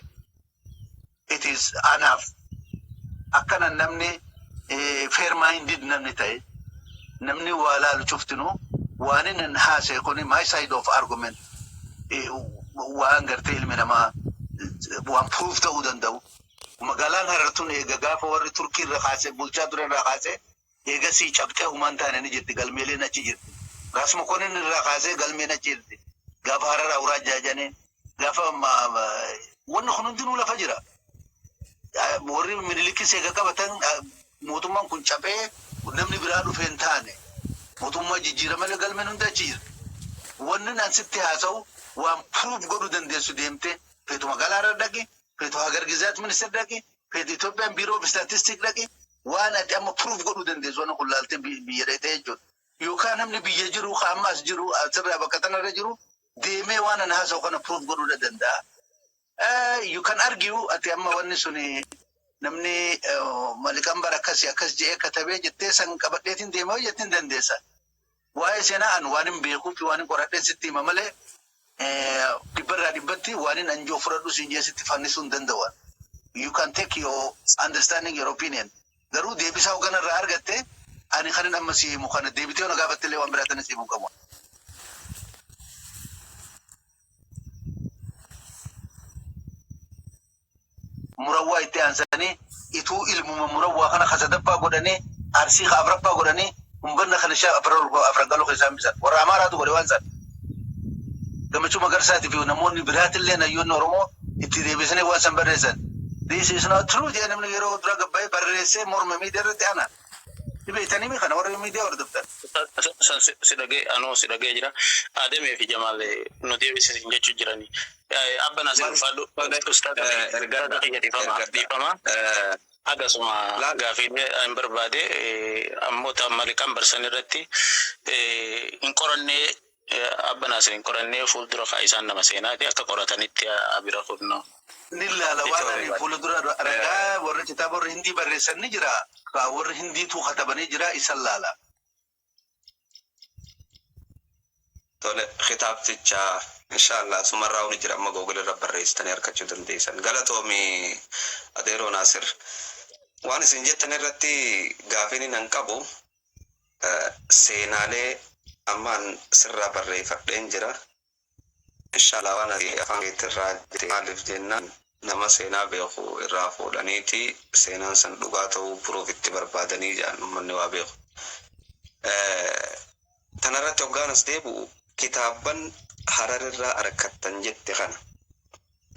S1: it is anaaf akkana namni fair minded namni ta'e, namni waa laalu cuftinuu Waan inni haasa'e kuni my side of argument, waan gartee ilmi namaa waan proof ta'uu danda'u. Magaalaan Harartuun eega gaafa warri Turkii irra kaasee bulchaa ture irraa kaasee eegasii cabxee humaan taane ni jirti, galmeeleen achi jirti. Raas Mokonnin irraa kaasee galmeen achi jirti. Gaafa Harar awuraajjaa jedhanii gaafa wanni kun hundinuu lafa jira. Warri Minilikis eega qabatan mootummaan kun caphee namni biraa dhufee hin taane, mootummaa jijjiiramalee galmeen hundi achi jira. Wanni an sitti haasa'u waan proof godhuu dandeessu, deemtee feetu magaalaa Harar dhaqi, feetu Hagar Gizaat Ministeer dhaqi, feetu Itoophiyaan Bureau of Statistics dhaqi, waan ati amma proof godhuu dandeessu waan kun laaltee biyya dhaqxee jechuudha. Yookaan namni biyya jiru, ka amma as jiru, asirraa bakka tanarra jiru deemee waan an haasa'u kana proof godhuu danda'a. You can argue, ati amma wanni suni namni Maliqambar akkasii akkas jedhee katabee jettee san qabadheetiin deemee jettiin dandeessa. Waa'ee seenaa an waan hin beekuu fi waan hin qoradheen sitti hima malee dhibbarraa dhibbatti waan hin anjoo fudhadhu siin jee sitti fannisuu hin danda'u. You can take your understanding, your opinion. Garuu deebisaa hoogganarraa argatte ani kanin amma si himu kana deebitee na gaafatte illee waan biraa tana si himuu qabu. Murawwaa itti aansanii ituu ilmuma Murawwaa kana ka sadaffaa godhanii, Arsii ka afraffaa godhanii, humbanna kana shaa afran galoo keessaa hambisan. Warra Amaaraatu godhe waan san. Gammachuu Magarsaatii fi namoonni biraatillee hayyoonni Oromoo itti deebisanii waan san barreessan. "This is not true" jedhee namni yeroo dura gabbaa'ee barreessee morme miidiyaa irratti ana. Beektanii mi kana warri miidiyaa hordoftan?
S2: San si dhagee, anoo si dhagee jira. Ademee fi Jamaal nu deebisisin jechuu jirani. Abba Nasir, ulfaadhu.
S3: Ergadha.
S2: Dhiifama. Dhiifama. Akkasuma gaafiilee hin barbaade ammoo ta'an maliqaan barsan irratti hin qorannee, Abba Nasir hin qorannee, fuuldura kaa isaan nama seenaati akka qoratanitti abira kunnoo.
S1: Ni ilaala, waan ani fuula dura ragaa warri kitaaba warri Hindii barreessan ni jira. Warri Hindiitu katabanii jira, isan laala.
S3: Tole, kitaabticha inshallah sumarraa ni jira, amma Google irra barreessitanii argachuu dandeessan. Galatoomi, Adeeroo Naasir. Waan isin jettan irratti gaafiin nan qabu, seenaalee ammaan sirraa barreeffadheen jira. Inshallah waan ati afaan keetirraa jette, maaliif jennaan nama seenaa beeku irraa fuudhaniiti seenaan san dhugaa ta'uu proof itti barbaadanii jedhan uummanni waa beeku. Tanarratti hoggaan as deebi'u, kitaabban Hararirraa argattan jette kana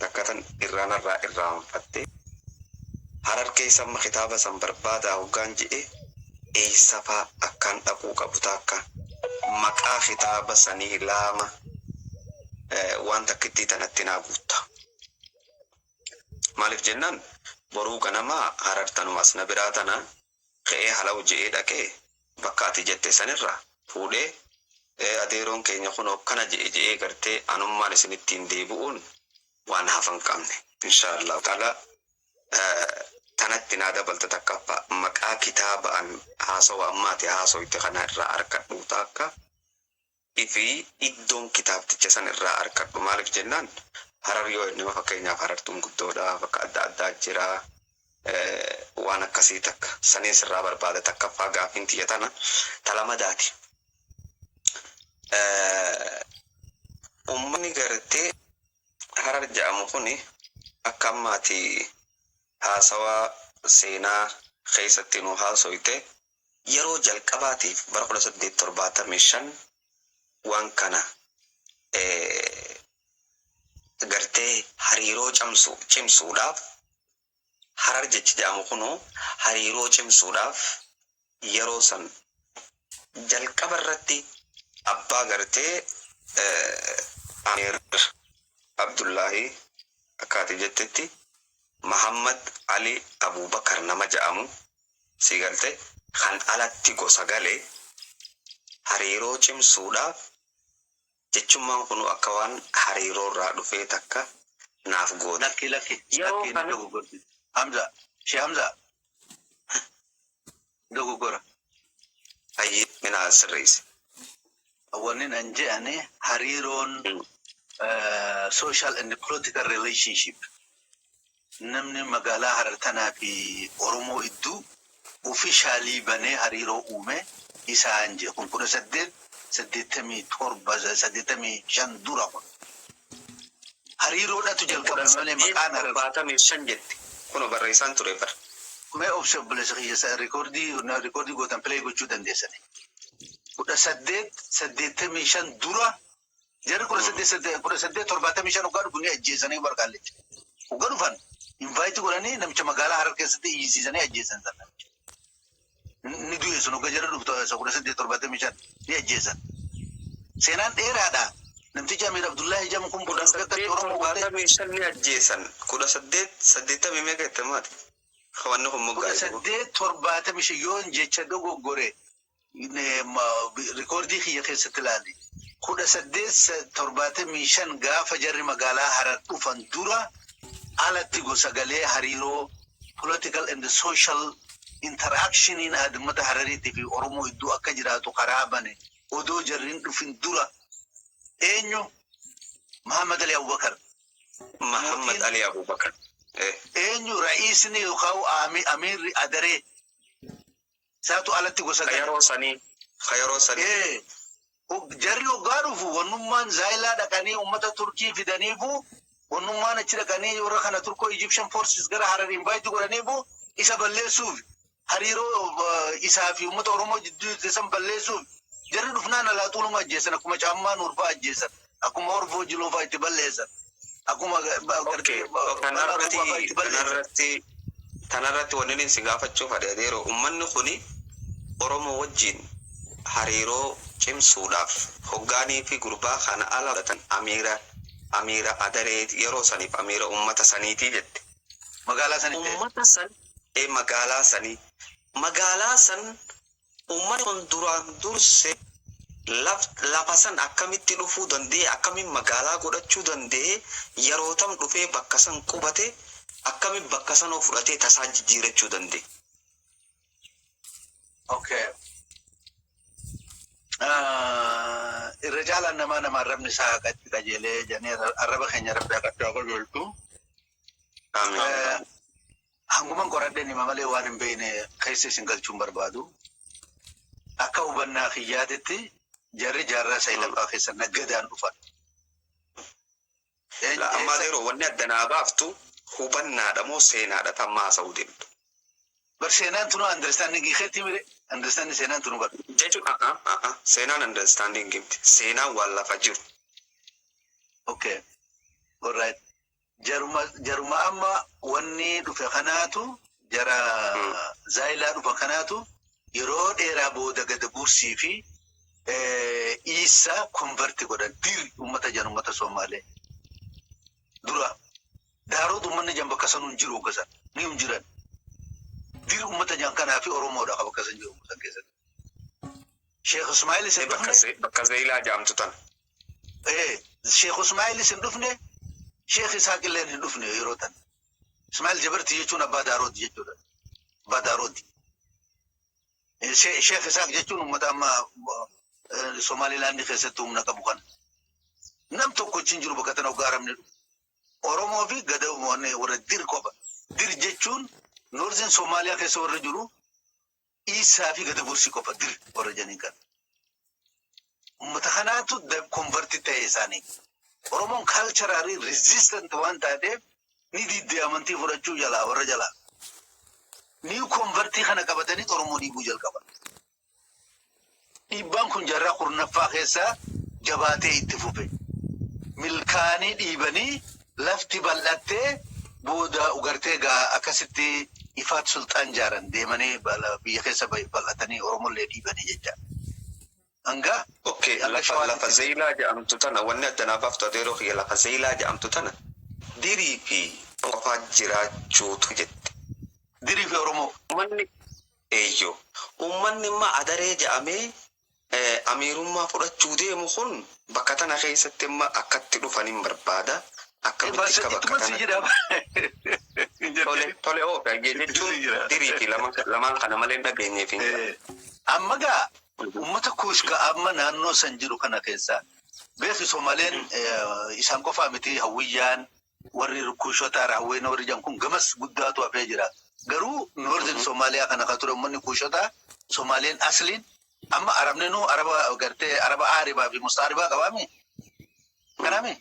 S3: takka tan irraanarraa irraanfatte, Harar keessa amma kitaaba san barbaadaa hoggaan je'e eessafaa akkaan dhaquu qabu, takka maqaa kitaaba sanii, laama waan takkittii tanatti naa guutta. Maaliif jennaan boruu ganamaa Harar tanuma as na biraa tana ka'ee halaw je'ee dhaqee bakka ati jette sanirra fuudhee, adeeroon keenya kunoo akkana je'e je'ee gartee anummaan isinittiin deebi'uun waan hafan qabne. Inshaallah ta'ala tanatti naa dabalta. Takkaffaa maqaa kitaaba an haasawa ammaati haasoyte kana irraa arkadhu, takka ifi iddoon kitaabticha san irraa arkadhu. Maaliif jennaan Harar yoo jenne, fakkeenyaaf, Harartuun guddoodha, bakka adda addaa jira, waan akkasii takka saniin sirraa barbaada. Takkaffaa gaafiin tiyya tana. Talamadaati, ummanni gartee Harar jedhamu kuni akka ammaati haasawaa seenaa keessatti nu haasoyte yeroo jalqabaatiif bara 1875 waan kana gartee hariiroo camsu cimsuudhaaf, Harar jechi jedhamu kunu hariiroo cimsuudhaaf yeroo san jalqaba irratti abbaa gartee Amir Abdullahi akka ati jettetti Mahammad Ali Abubakar nama jedhamu si galte kan alatti gosa gale hariiroo cimsuudhaaf jechummaan kunu akka waan hariiroo irraa dhufee takka naaf goote.
S1: Lakki, lakki,
S3: Yeroo
S1: lakki, ni
S3: kana
S1: dogoggorti. Hamza, Shee Hamza, dogoggora.
S3: Hayyee, minaa sirreessi.
S1: Wanni an je'ani hariiroon social and political relationship namni magaalaa Harar tanaa fi Oromoo idduu officially banee hariiroo uume isaan je kun 18 87, 85 dura kun. Hariiroodhatu
S3: Kudha
S1: jalqabame malee
S3: saddeet
S1: maqaan Harar.
S3: 75 jette. Kun barreessaan ture bara.
S1: Mee obse, obboleessa kiyya, record gootan play gochuu dandeessani. 1885 dura jarri 1875 hoggaa dhufu ni ajjeesanii barqaallicha. Hoggaa dhufan invite godhanii namicha magaalaa Harar keessatti iyyisiisanii ajjeesan sana. Ni du'e sun hoggaa jarri dhuftu 1875 ni ajjeesan. Seenaan dheeraadha. Namtichi Amiir Abdullahi jedhamu kun
S3: Kudha
S1: booda
S3: saddeet
S1: akkatti Oromoo godhee
S3: 75 ni ajjeesan. 1880 meeqa jette maati? Wanni kun
S1: Kudha
S3: moggaa'e.
S1: 875 yoon jecha dogoggore record kiyya keessatti ilaali. 1875 gaafa jarri magaalaa Harar dhufan dura alatti gosa galee hariiroo political and social interactioniin uummata Harariitii fi Oromoo iddoo akka jiraatu karaa bane odoo jarri hin dhufin dura eenyu? Muhammad Ali Abubakar.
S3: Muhammad
S1: Mootiin
S3: Ali Abubakar.
S1: Eenyu ra'iisni yookaan amiirri Adaree isaatu alatti gosa
S3: Ka
S1: gale.
S3: yeroo sanii. Ka yeroo sanii.
S1: Jarri hoggaa dhufu wannummaan Zaayilaa dhaqanii uummata Turkii fidaniifu, wannummaan achi dhaqanii warra kana Turkoo Egyptian forces gara Harar invite godhaniifu isa balleessuuf, hariiroo isaa fi uummata Oromoo jidduu san balleessuuf. Jarri dhufnaan alaa xuluma ajjeesan, akkuma caammaa nuurfaa ajjeesan, akkuma Orfoo Jiloofaa itti balleessan, akkuma
S3: Okay.
S1: gartee Bal'aa
S3: Kanarratti
S1: Gubaafaa itti balleessan.
S3: Kanarratti wanni inni si gaafachuu fedhe, adeeroo, uummanni kuni Oromoo wajjin hariiroo cimsuudhaaf hoggaanii fi gurbaa kana ala fudhatan amiira Adaree yeroo saniif amiira uummata saniitii jette.
S1: Magaalaa sanitti.
S3: Uummata san magaalaa sanii, magaalaa san uummanni kun duraan durse lafa san akkamitti dhufuu danda'e? Akkamiin magaalaa godhachuu danda'e? Yeroo tam dhufee bakka san qubate? Akkamiin bakka sanoo fudhatee tasaa jijjiirachuu danda'e?
S1: Okay. Irra caalaan namaa nama arrabni isaa haqatti qajeelee jedhanii, arraba keenya Rabbi haqatti haa qajeelchu.
S3: Amiin.
S1: Hanguman qoradheen hima malee waan hin beekne keessa isin galchuun barbaadu. Akka hubannaa kiyyaatitti jarri jaarraa 9ffaa keessa naggadaan dhufan.
S3: Ammaa yeroo wanni addanaa baaftu hubannaadha moo seenaadha tamma haasa'uu deemtu?
S1: Bar seenaan tunu understanding keetti mire, understanding seenaan tunu bar.
S3: Jechuun seenaan understanding miti. Seenaan waan lafa jiru.
S1: Okay. Alright. Jaruma amma wanni dhufe kanaatu, jara Zaayilaa dhufa kanaatu yeroo dheeraa booda gada bursii fi Iisaa convert godhan. Dir ummata jan, ummata Somaalee. Dura Daaroot ummanni jan bakka sanuu hin jiru, hogga san ni hin jiran. Dir ummata jan kanaa fi Oromoodha ka bakka san jiru san keessatti. Sheekh Ismaa'ilis hin dhufne.
S3: Bakka Zeeyilaa jedhamtu tana.
S1: Sheekh Ismaa'ilis hin dhufne, Sheekh Isaaq illeen hin dhufne yeroo tan. Ismaa'il Jabartii jechuun abbaa Daarooti jechuudha. Abbaa Daarooti. Sheekh Isaaq jechuun uummata amma Somaalilaandii keessatti humna qabu kana. Nam tokko achi hin jiru bakka tana hoggaa Arabni dhufu. Oromoo fi gada warra Dir qofa. Dir jechuun Northern Somaaliyaa keessa warra jiru, Iisaa fi gada bursii qofa Dir warra jedhaniin kana. Uummata kanaatu convert ta'e isaanii. Oromoon culturally resistant waan taateef ni didde amantii fudhachuu jalaa warra jalaa. New convertii kana qabatanii Oromoo dhiibuu jalqaban. Dhiibbaan kun jaarraa 10ffaa keessa jabaatee itti fufe. Milkaanii dhiibanii lafti bal'attee booda ugartee gaa akkasitti Ifaat Sulxaan jaaran deemanii biyya keessa bal'atanii Oromollee dhiibanii jecha. Hanga
S3: Okay,
S1: hanga
S3: lafa
S1: Shawaatitti.
S3: Zeeyilaa jedhamtu tana wanni addanaa baaftu, adeeroo kiyya, lafa Zeeyilaa jedhamtu tana Dirii fi qofaa jiraachuutu jette.
S1: Dirii fi Oromoo.
S3: Uummanni eeyyoo. Uummanni immoo Adaree jedhamee amiirummaa fudhachuu deemu kun bakka tana keessatti immoo akkatti dhufan hin barbaada. Akkamitti akka bakka
S1: Ittuma si
S3: tana
S1: jedhama.
S3: Tole tole, oofe jechuun Dirii fi lamaan kana malee hin dhageenyeef hin jira.
S1: Amma gaa uummata Kuush ka amma naannoo san jiru kana keessa beeki, Somaaleen isaan qofaa miti, Hawwiyyaan warri Kuushota Raawween warri jedhan kun gamas guddaatu hafee jira. Garuu Northern Somaaliyaa kana kan ture uummanni Kuushotaa, Somaaleen asliin Amma Arabni nu Araba gartee Araba Aaribaa fi Mustaaribaa qabaami. Kanaami.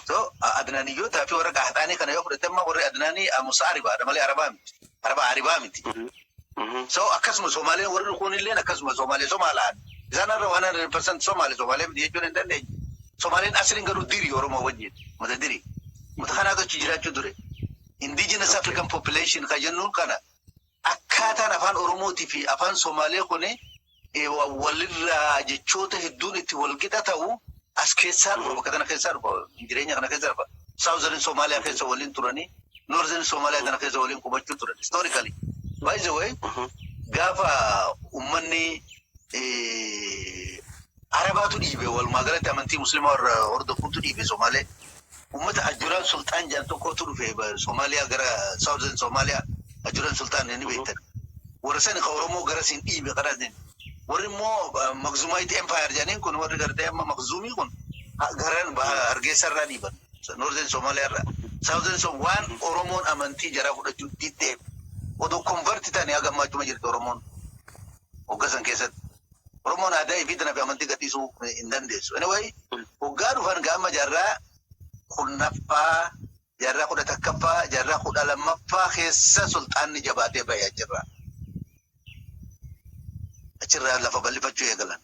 S1: So Adnaaniyyootaa fi warra Qahaxaanii kana yoo fudhate, amma warri Adnaanii Mustaaribaadha malee Arabaa miti. Araba Aaribaa miti. So akkasuma Somaaleen warri kunilleen akkasuma Somaalee Somaalaan. Isaan har'a 100% Somaalee Somaalee miti jechuun hin dandeenye. Somaaleen asliin garuu diri Oromoo wajjin. Mata diri. Mata kanaatu achi jiraachuu ture. Indigenous African population kan jennuun kana, akkaataan afaan Oromootii fi afaan Somaalee kuni walirraa jechoota hedduun itti walqixa ta'u as keessaa dhufa, bakka kana keessaa dhufa, jireenya kana keessaa dhufa. Southern Somaaliyaa keessa waliin turanii, Northern Somaaliyaa kana keessa waliin qubachuu turan historically. By the way, gaafa uummanni Arabaatu dhiibe, walumaa galatti amantii Musliimaa warra hordofuutu dhiibe Somaalee. Uummata Ajuraan Sultaan jedhan tokkotu dhufe Somaaliyaa gara Southern Somaaliyaa. Ajuraan Sultaan ni beektan. Warra sani ka Oromoo garasiin dhiibe karaa. Warri immoo Makhzumite Empire jedhaniin kun, warri gartee amma Makhzumii kun garan Hargeysa irraa dhiiban. Northern Somaaliyaa irraa. Southern so waan Oromoon amantii jaraa fudhachuu diddeef odoo convert ta'anii haga ammaa achuma jirti Oromoon hoggasan keessatti. Oromoon aadaa ifii tana fi amantii gadhiisuu hin dandeessu. Anyway, hoggaa dhufan gaama jaarraa 10ffaa, jaarraa 11ffaa, jaarraa 12ffaa keessa sulxaanni jabaatee bahee achirraa. Achirraa lafa bal'ifachuu eegalan.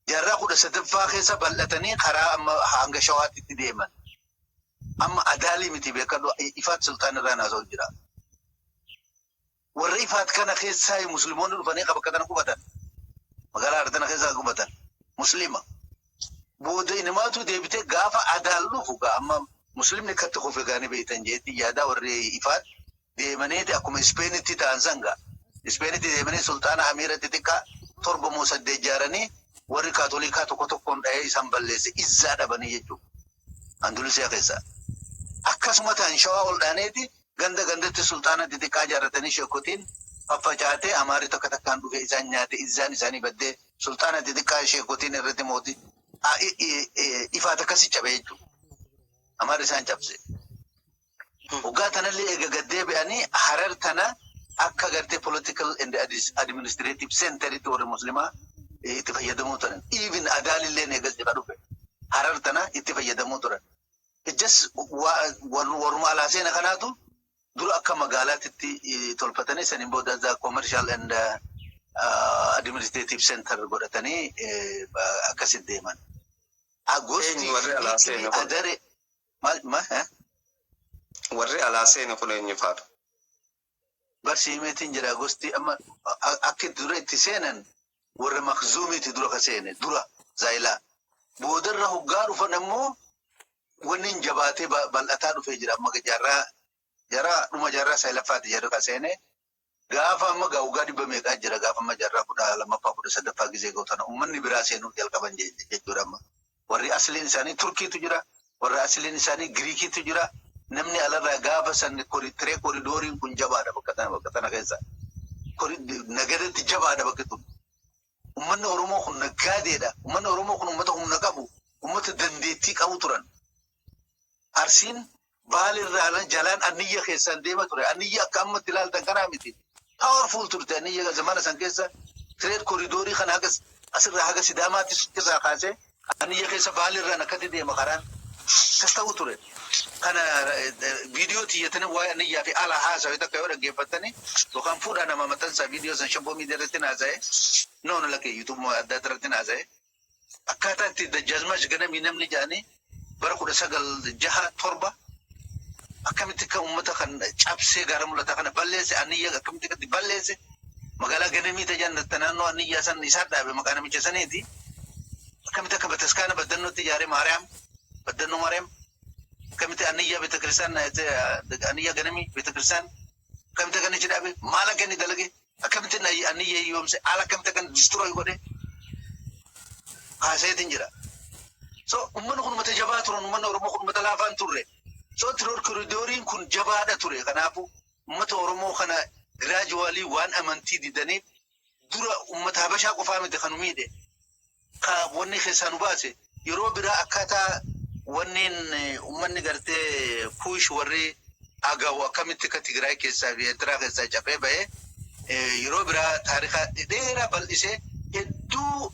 S1: Jaarraa 13ffaa keessa bal'atanii karaa amma hanga Shawaatti deeman. Amma Adaalii miti, beekadhu, Ifaat sulxaan irraa naasa'u jira. Warra Ifaat kana keessaa Musliimoonni dhufanii bakka kana qubatan. Magaalaa Artana keessa qubatan. Musliima. Booda inimaatu deebitee gaafa Adaal dhufu, amma Muslimni akkatti kufe gaanii beektan jeetti yaada, warri Ifaat deemaniiti akkuma Ispeenitti ta'an sanga. Ispeenitti deemanii sulxaana amiira xixiqqaa torba moo saddeet ijaaranii, warri Kaatolikaa tokko tokkoon dhahee isaan balleesse, izzaa dhabanii jechuudha. Andalusiyaa keessa. Akkasuma ta'an Shawaa ol dhaaneeti ganda gandatti sulxaana xixiqqaa ijaarratanii, sheekotiin faffacaatee, Amaarri tokko takkaan dhufee isaan nyaate, izzaan isaanii baddee, sulxaana xixiqqaa sheekotiin irratti mootii Ifaat akkasi cabe jechuudha. Amaarri isaan cabse. Waggaa tanallee eega gaddeebi'anii Harar tana akka gartee political and administrative centeritti warri Muslimaa itti fayyadamuu turan. Even Adaalillee eegas jedha dhufe. Harar tana itti fayyadamuu turan. Ijas warruma alaa seena kanaatu dura akka magaalaatitti tolfatanii, saniin booda commercial and administrative center godhatanii akkasit deeman.
S3: Eenyu warri alaa seene kun?
S1: Adare maal ma
S3: Warri alaa seene kun eenyu faadha?
S1: Barsiimeetiin jira, gosti amma akka dura itti seenan warra Makzuumiiti dura ka seene, dura Zaayilaa. Boodarra hoggaa dhufan ammoo wanni hin jabaatee bal'ataa dhufee jira, amma jaarraa dhuma jaarraa 9ffaati jedhu ka seene. Gaafa amma gaawgaa dhibba meeqaa jira, gaafa amma jaarraa 12ffaa, 13ffaa gizee ga'u tana uummanni biraa seenuu jalqaban jechuudha amma. Warri asliin isaanii Turkiitu jira, warri asliin isaanii Giriikiitu jira. Namni alarraa gaafa san trade corridoriin kun jabaadha bakka tana keessa. Nagadatti jabaadha bakki tun. Uummanni Oromoo kun naggaadeedha. Uummanni Oromoo kun uummata humna qabu, uummata dandeettii qabu turan. Arsiin Baalirraa jalaan Anniyya keessaan deema ture. Anniyya akka ammatti ilaaltan kanaa miti. Powerful turte Anniyya zamana san keessa. Trade corridorii kana haga asirraa haga Sidaamaatti irraa kaasee Anniyya keessa Baalirraan akkatti deema karaan. Akkas ta'u ture. Kana viidiyoo tiyyatanii waa'ee Anniyyaa fi ala haasawee takka yoo dhaggeeffattanii yookaan fuudhaa nama maxxansaa viidiyoo san Shabboo Miidiyaa irratti haasa'e. Noonu lakkee YouTube adda addaa irratti haasa'e. Akkaataa itti Dajjaazmaash Ganamii namni jedhanii bara 1967 akkamitti akka uummata kan cabsee gaara Mul'ataa kana balleesse, Anniyya akkamitti akkatti balleesse, magaalaa Ganamii tajaajila naannoo Anniyyaa san isaan dhaabe, maqaa namicha saniiti. Akkamitti akka bataskaana Baddannootti ijaare, Maariyaam, Baddannoo Maariyaam, akkamitti Anniyyaa beetakiristaan, Anniyyaa Ganamii beetakiristaan akkamitti akka inni dhaabe, maal akka inni dalage, akkamitti Anniyyaa hiyyoomse, haala akkamitti akka inni destroy godhe haasayeetiin jira. So uummanni kun uummata jabaa turan, uummanni Oromoo kun uummata laafaan turre. So trade corridoriin kun jabaadha ture. Kanaafuu uummata Oromoo kana gradually waan amantii didaniif dura uummata Habashaa qofaa miti kan miidhe. Ka wanni keessaa nu baase yeroo biraa akkaataa wanneen uummanni gartee Kuush, warri Agaw, akkamitti akka Tigraay keessaa fi Eertiraa keessaa cabee bahee Yeroo biraa taarika dheeraa bal'isee hedduu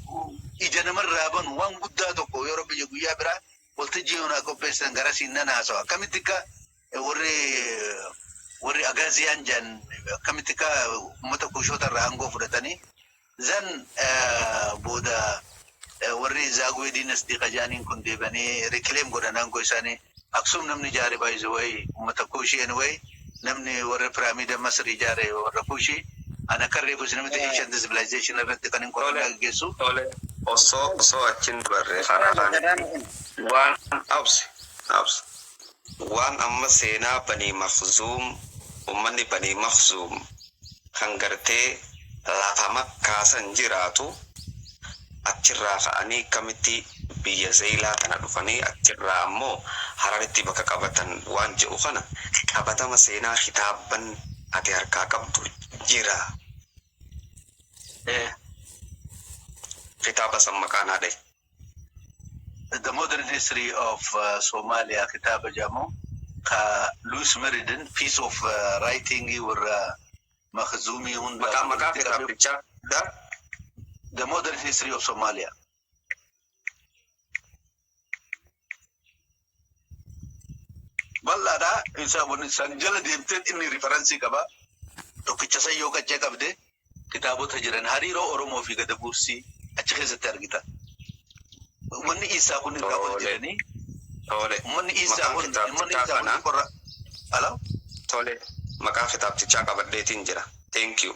S1: ija namarraa banu waan guddaa tokko yeroo biyya guyyaa biraa waltajjii yoonaa qopheessan gara siin nan haasawa. Akkamitti akka warri Agaaziyaan jedhan, akkamitti akka uummata Kushoota irraa aangoo fudhatanii, zan booda warri Zaaguwee dynasty qajaaniin kun deebanii reclaim godhan aangoo isaanii. Aksum namni ijaare baay'ise wayi uummata Kushii. Anyway, namni warra piraamida Masri ijaare warra Kushii. Ana akka reefu isinamitti ancient civilization irratti kan hin qorannaa gaggeessu.
S3: Tole, osoo achiin barree karaa waan absi absi waan amma seenaa Banii Makzuum, ummanni Banii Makzuum kan gartee lafa Makkaasan jiraatu, achirraa ka'anii kamitti biyya Zeeyilaa kana dhufanii, achirraa ammoo Hararitti bakka qabatan waan jedhu kana qabatama seenaa kitaabban ati harkaa qabdu jira? Kitaaba san maqaan haadhe.
S1: The Modern History of Somalia kitaaba jedhamu ka Louis Meriden piece of writing warra Makhzumii hunda
S3: Maqaa kitaabichaa da?
S1: The Modern History of Somalia. Bal'aadha. Isa wanni san jala deemtee inni reference qaba. Tokkicha san yoo qaccee qabde, kitaabota jiran hariiroo Oromoo fi Gada Buursii achi keessatti argita. Uummanni Isaa kun irraa ol jedhanii
S3: Tole.
S1: uummanni Isaa
S3: Maqaan
S1: kun uummanni
S3: kitaabtichaa
S1: Isaa kun
S3: kana
S1: qorra. Alaa?
S3: Tole, maqaa kitaabtichaa qabadheetiin jira. Thank you.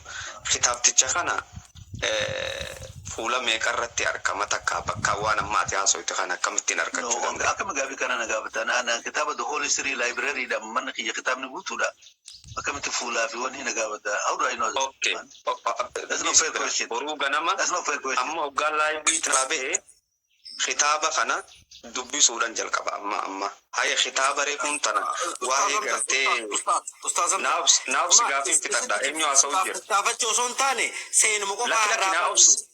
S3: Kitaabticha kana fuula meeqarratti argama? Takka bakka waan amma ati haasofte kana akkamittiin argachuu
S1: No,
S3: danda'a?
S1: Akkama gaafii kana na gaafatan. Ana kitaaba The Holy History Library dha, manni kiyya kitaabni guutuudha. Akkamitti fuulaa fi wanni na gaafata? How do I know that?
S3: Okay.
S1: That's not fair question.
S3: Boruu ganama
S1: That's not fair question.
S3: amma hoggaan live irraa bahe kitaaba kana dubbisuudhaan jalqaba amma. Haya, kitaaba reefuun tana waa'ee gartee
S4: Ustaaz.
S3: Naaf si gaafii fixadha. Eenyu haasa'u jira?
S4: Tattaafachuu osoo hin taane seenuma qofa
S3: Lakki, lakki,
S4: irraa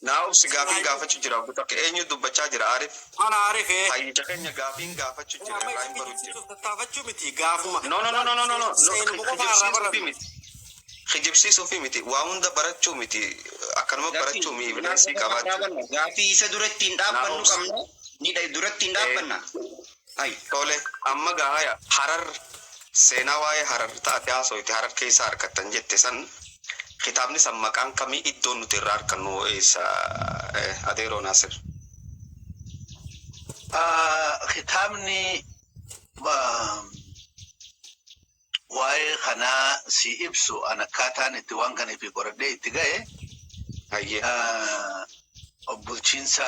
S3: naaf si gaafiin gaafachuu jira. Obbo Takka, eenyu dubbachaa jira? Arif.
S4: Mana Arifee.
S3: Hayyicha keenya gaafiin gaafachuu jira.
S4: Amma
S3: Irraa
S4: isa
S3: hin baru jira.
S4: kijibsiisuuf tattaafachuu miti gaafuma.
S3: No, no, no, no, no, no, no.
S4: Seenuma qofa irraa
S3: Kijibsiisuufi
S4: baratu.
S3: miti. Kijibsiisuufi miti. Waa hunda barachuu miti. Akkanuma barachuu miti. Evidence qabaachuu.
S5: Gaafii isa duratti hin dhaabbannu
S3: Naaf
S5: qabna. Ni duratti hin dhaabbanna. Ay.
S3: Tole, amma gaaya Harar seenaa waa'ee Harar taate haasofte, Harar keessaa argattan jette san, kitaabni san maqaan kamii, iddoon nuti irraa argannu eessa, adeeroo Naasir?
S1: Kitaabni waa'ee kanaa si ibsu, an akkaataan itti waan kana ifi qoradhee itti ga'e,
S3: Hayyee.
S1: Bulchiinsa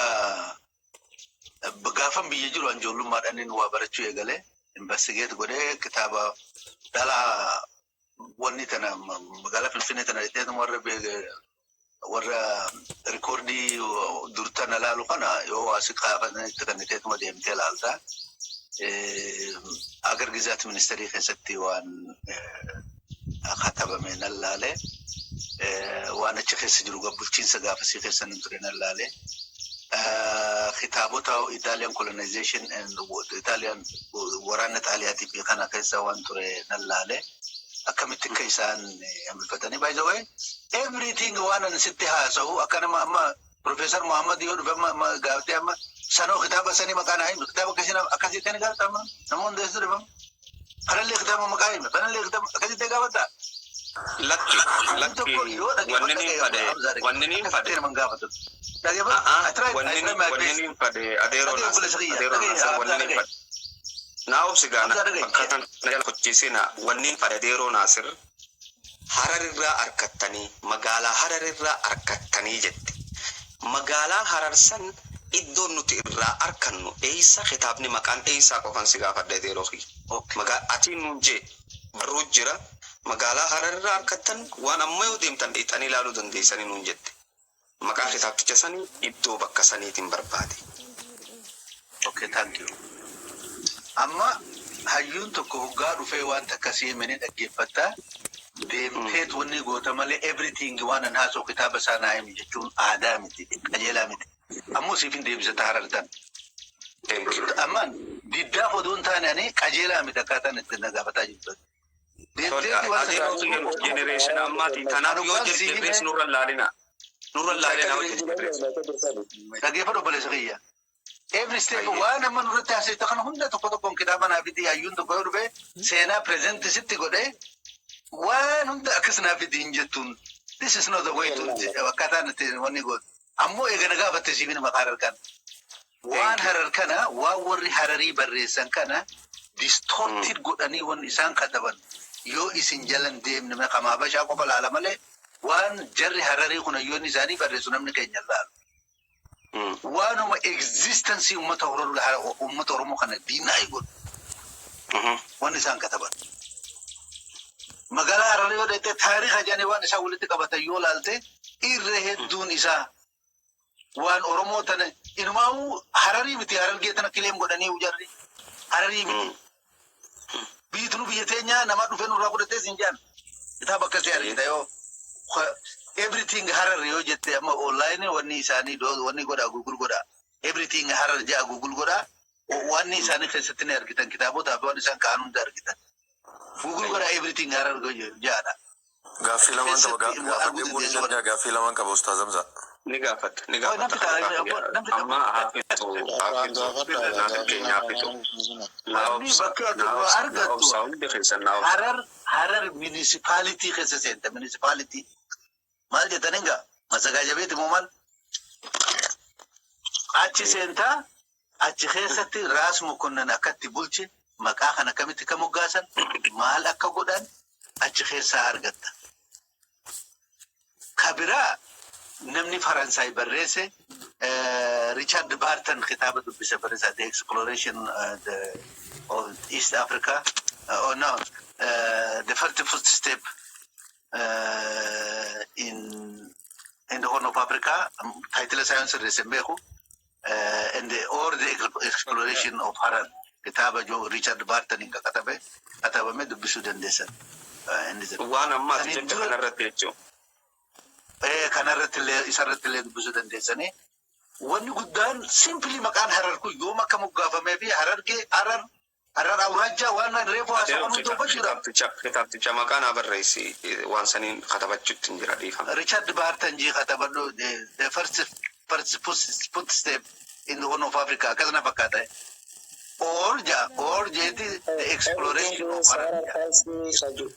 S1: gaafan biyya jiru an ijoollummaadhaan inni waa barachuu eegale, investigate godhee kitaaba dhalaa wanni tana magaalaa Finfinnee tana dhedheetuma warra record dur tana laalu kana yoo asi kaafatanitti kan dhedheetuma deemtee laalta. Agar gizaat ministeerii keessatti waan katabame nan laale. Waan achi keessa jiru bulchiinsa gaafasii keessa nan ture nan laale. Kitaabota Italian colonization and Italian waraana Xaaliyaatii fi kana keessa waan ture nan laale. Akkamitti akka isaan hambifatanii, by the way, everything waan ani sitti haasa'u akka nama amma Professor Muhammad yoo dhufe amma gaafatee, amma sanoo kitaaba sanii maqaa naa himi, kitaaba akkasii akkasitti ni gaafata. Amma nama hunda eessa dhufama, kanallee kitaaba maqaa himi, kanallee kitaaba akkasitti gaafata.
S3: Lakki, lakki, wanni niin fadhe, wanni niin fadhe.
S1: Nama gaafatu.
S3: Wanni niin fadhe, adeeroo Naasir, adeeroo Naasir, wanni niin fadhe. Naa obsi gaana bakka kana jala kochiisina. Wanni niin fadhe, adeeroo Naasir, Harar irraa argattanii, magaalaa Harar irraa argattanii jette. Magaalaa Harar san iddoon nuti irraa argannu eessa, kitaabni maqaan eessaa qofan si gaafadhe, adeeroo kiyya. Magaa atiin nuun jee barruu jira, magaalaa Harar irraa argattan, waan amma yoo deemtan dhiixanii ilaaluu dandeessanii nuun jette. Maqaa kitaabticha sanii, iddoo bakka saniitiin barbaade.
S1: Okay, thank you. Amma hayyuun tokko hoggaa dhufee wanta akkasii himanii dhaggeeffatta. Deemteet wanni goota malee everything waan an haasa'u kitaaba isaa naa himi jechuun aadaa miti, qajeelaa miti. Ammoo siif hin deebisata Harartan.
S3: Thank you.
S1: Ammaan diddaaf odoo hin taane ani qajeelaa miti akkaataan itti na gaafataa jirtu. Deemteeti waan
S3: Adeeroo kiyya nuti generation ammaati. Tanaaf yoo
S1: Anuggaan si
S3: jirjirrees
S1: hime
S3: nurra laalina. Nurra laalina yoo jirjirrees.
S1: Dhageeffadhu, obboleessa kiyya. Every step
S3: Ayyee.
S1: waan amma nurratti haasofte kana hunda tokko tokkoon kitaaba naa fidi. Hayyuun tokko yoo dhufe seenaa present sitti godhee waan hunda akkas naa fidi hin jettuun. This is not the way to akkaataan itti wanni gootu. Ammoo eega na gaafatte siifin maqaa Harar kana. Waan
S3: Thank you.
S1: Harar kana, waan warri Hararii barreessan kana distorted godhanii wanni isaan kataban yoo isin jalan deemne maqaa Habashaa qofa laala malee waan jarri Hararii kun hayyoonni isaanii barreessu namni keenya laalu. Waanuma existence uummata Oromoo, uummata Oromoo kana deny godhu wanni isaan kataban. Magaalaa Hararii yoo deette, taariika jedhanii waan isaan walitti qabatan yoo laalte, irra hedduun isaa waan Oromoo tana inumaa'uu Hararii miti, Harargee tana claim godhanii jarri Hararii miti. Biyyi tunu biyya teenya, nama dhufe nurraa fudhatee siin jedhan. Kitaaba akkasii argita yoo Everything Harar yoo jette amma online wanni isaanii wanni godha, Google godha. Everything Harar jedha Google godha. Wanni isaanii keessatti ni argitan, kitaabota fi waan isaan ka'an hunda argitan. Google godha, Everything Harar jedha.
S6: Gaaffii lamaan qaba.
S1: Keessatti arguu
S6: Gaafadhee bu'uu ni
S1: dandeessu.
S6: danda'a. Gaaffii lamaan qaba, Ustaaz Hamza.
S3: Ni gaafata, ni
S1: Oh,
S3: gaafata.
S1: namni ta'a, namni
S3: Amma haafitu, haafitu, naafin keenya haafitu. Naa
S1: Wanni
S3: obsa,
S1: bakka ati
S3: naa
S1: irraa
S3: obsa, naa
S1: argattu
S3: obsa, hundi keessan naa obsa.
S1: Harar municipality keessa seenta. Municipality maal jettan hingaa masagaaja beeti moo maal achi seentaa, achi keessatti Raas Mokonnan akkatti bulche, maqaa kan akkamitti akka moggaasan, maal akka godhan achi keessaa argatta. Kabiraa namni Faransaay barreesse, Richard Barton, kitaaba dubbise barreessa, The Exploration of East Africa, oh no, The First Step in the Horn of Africa, title isaa yoon sirreesse hin beeku, and the, or the Exploration of Harar, kitaaba Richard Barton hin katabe katabame dubbisuu dandeessan. Inni jedhu.
S3: Waan ammaati
S1: Saniin
S3: jette
S1: dura
S3: kanarratti jechuun.
S1: Kanarratti illee, isarratti illee dubbisuu dandeessanii. Wanni guddaan simply maqaan Harar kun yoom akka moggaafamee fi Harargee, Harar, Harar awraajjaa waan reefu
S3: Adeeroo
S1: haasawan hundi hubachuudha.
S3: kitaabticha maqaa naa barreessi, waan saniin katabachuutti hin jira, dhiifama.
S1: Richard Barton jii katabadhu, the first footstep in the Horn of Africa akkasana fakkaata. Or ja or jeeti The Exploration of Harar ja.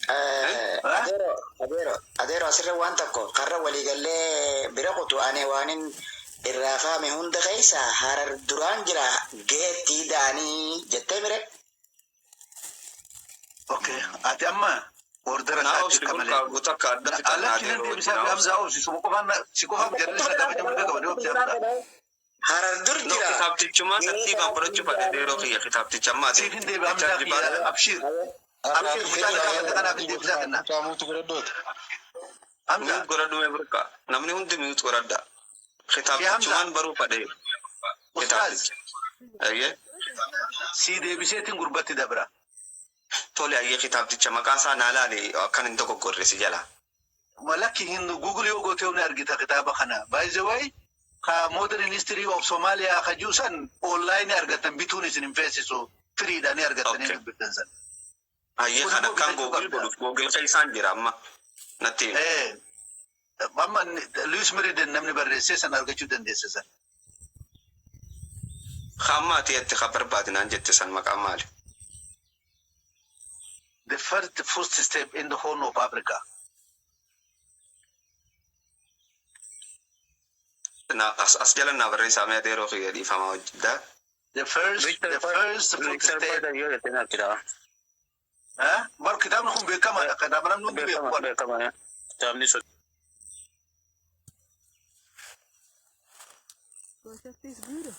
S5: Adeero, adeero, adeero, asirra waan tokko karra waliigallee bira kutu. Ani waanin irraa faame hunda keessa Harar duraan jira geettii da'anii jettee mire.
S1: Okay, ati amma ordera
S3: Naa
S1: isaatti
S3: obsi
S1: akka malee.
S3: burqaa guutuu akka adda fixannaa
S1: Alatti nan
S3: adeeroo
S1: deebisaa
S3: naa
S1: fi
S3: obsa.
S1: Hamzaa obsi, suma qofaan si qofaaf jarri isa kabaja mirga qabanii, obsi Hamzaa.
S5: Harar dur
S3: No,
S5: jira.
S3: kitaabtichumaa tartiibaan fudhachuu fadhe, adeeroo kiyya, kitaabticha ammaati.
S1: Siif hin deebi Hamzaa
S3: Richard
S1: kiyya,
S3: Barton.
S1: abshiir. Abshiir, mucaan gaafate kanaaf hin deebisaa kenna.
S7: Qaamuutu godhadhoota.
S1: Hamzaa.
S3: Mute godhadhu mee burqaa. Namni hundi mute godhadha.
S1: Fi Hamzaa.
S3: Kitaabtichumaan baruu fadhe.
S1: Ustaaz.
S3: Kitaabticha. Ayyee.
S1: Si deebiseetiin gurbatti dabra.
S3: Tole, ayyee, kitaabticha maqaa isaa naa laali akkan hin dogoggorre si jala.
S1: Malakki hin Google yoo goote ni argita kitaaba kana. By the way, ka Modern History of Somalia ka jiru san online argatan, bituun isin hin feesisu, free dha, ni argattanii dubbiftan san.
S3: Ayyee,
S1: Kun
S3: kan
S1: immoo
S3: akkaan
S1: bitachuu
S3: Google
S1: qabda.
S3: godhuuf Google keessaan jira amma. Natti himi.
S1: Amma Lewis Meriden namni barreesse san argachuu dandeesse san.
S3: Hamma ati itti ka barbaadinaan jette san maqaan maali?
S1: The First Step in the Horn of Africa.
S3: As jala naa barreessaa mee, adeeroo kiyya, dhiifama hojjedhaa.
S1: The first
S2: Richard
S1: footstep.
S2: Barton yoo jette naaf jira.
S1: Eh? Bar kitaabni kun beekamaadha. Kitaaba namni hundi beeku.
S2: Beekama, beekama. Kitaabni sun.
S8: Goshattis good.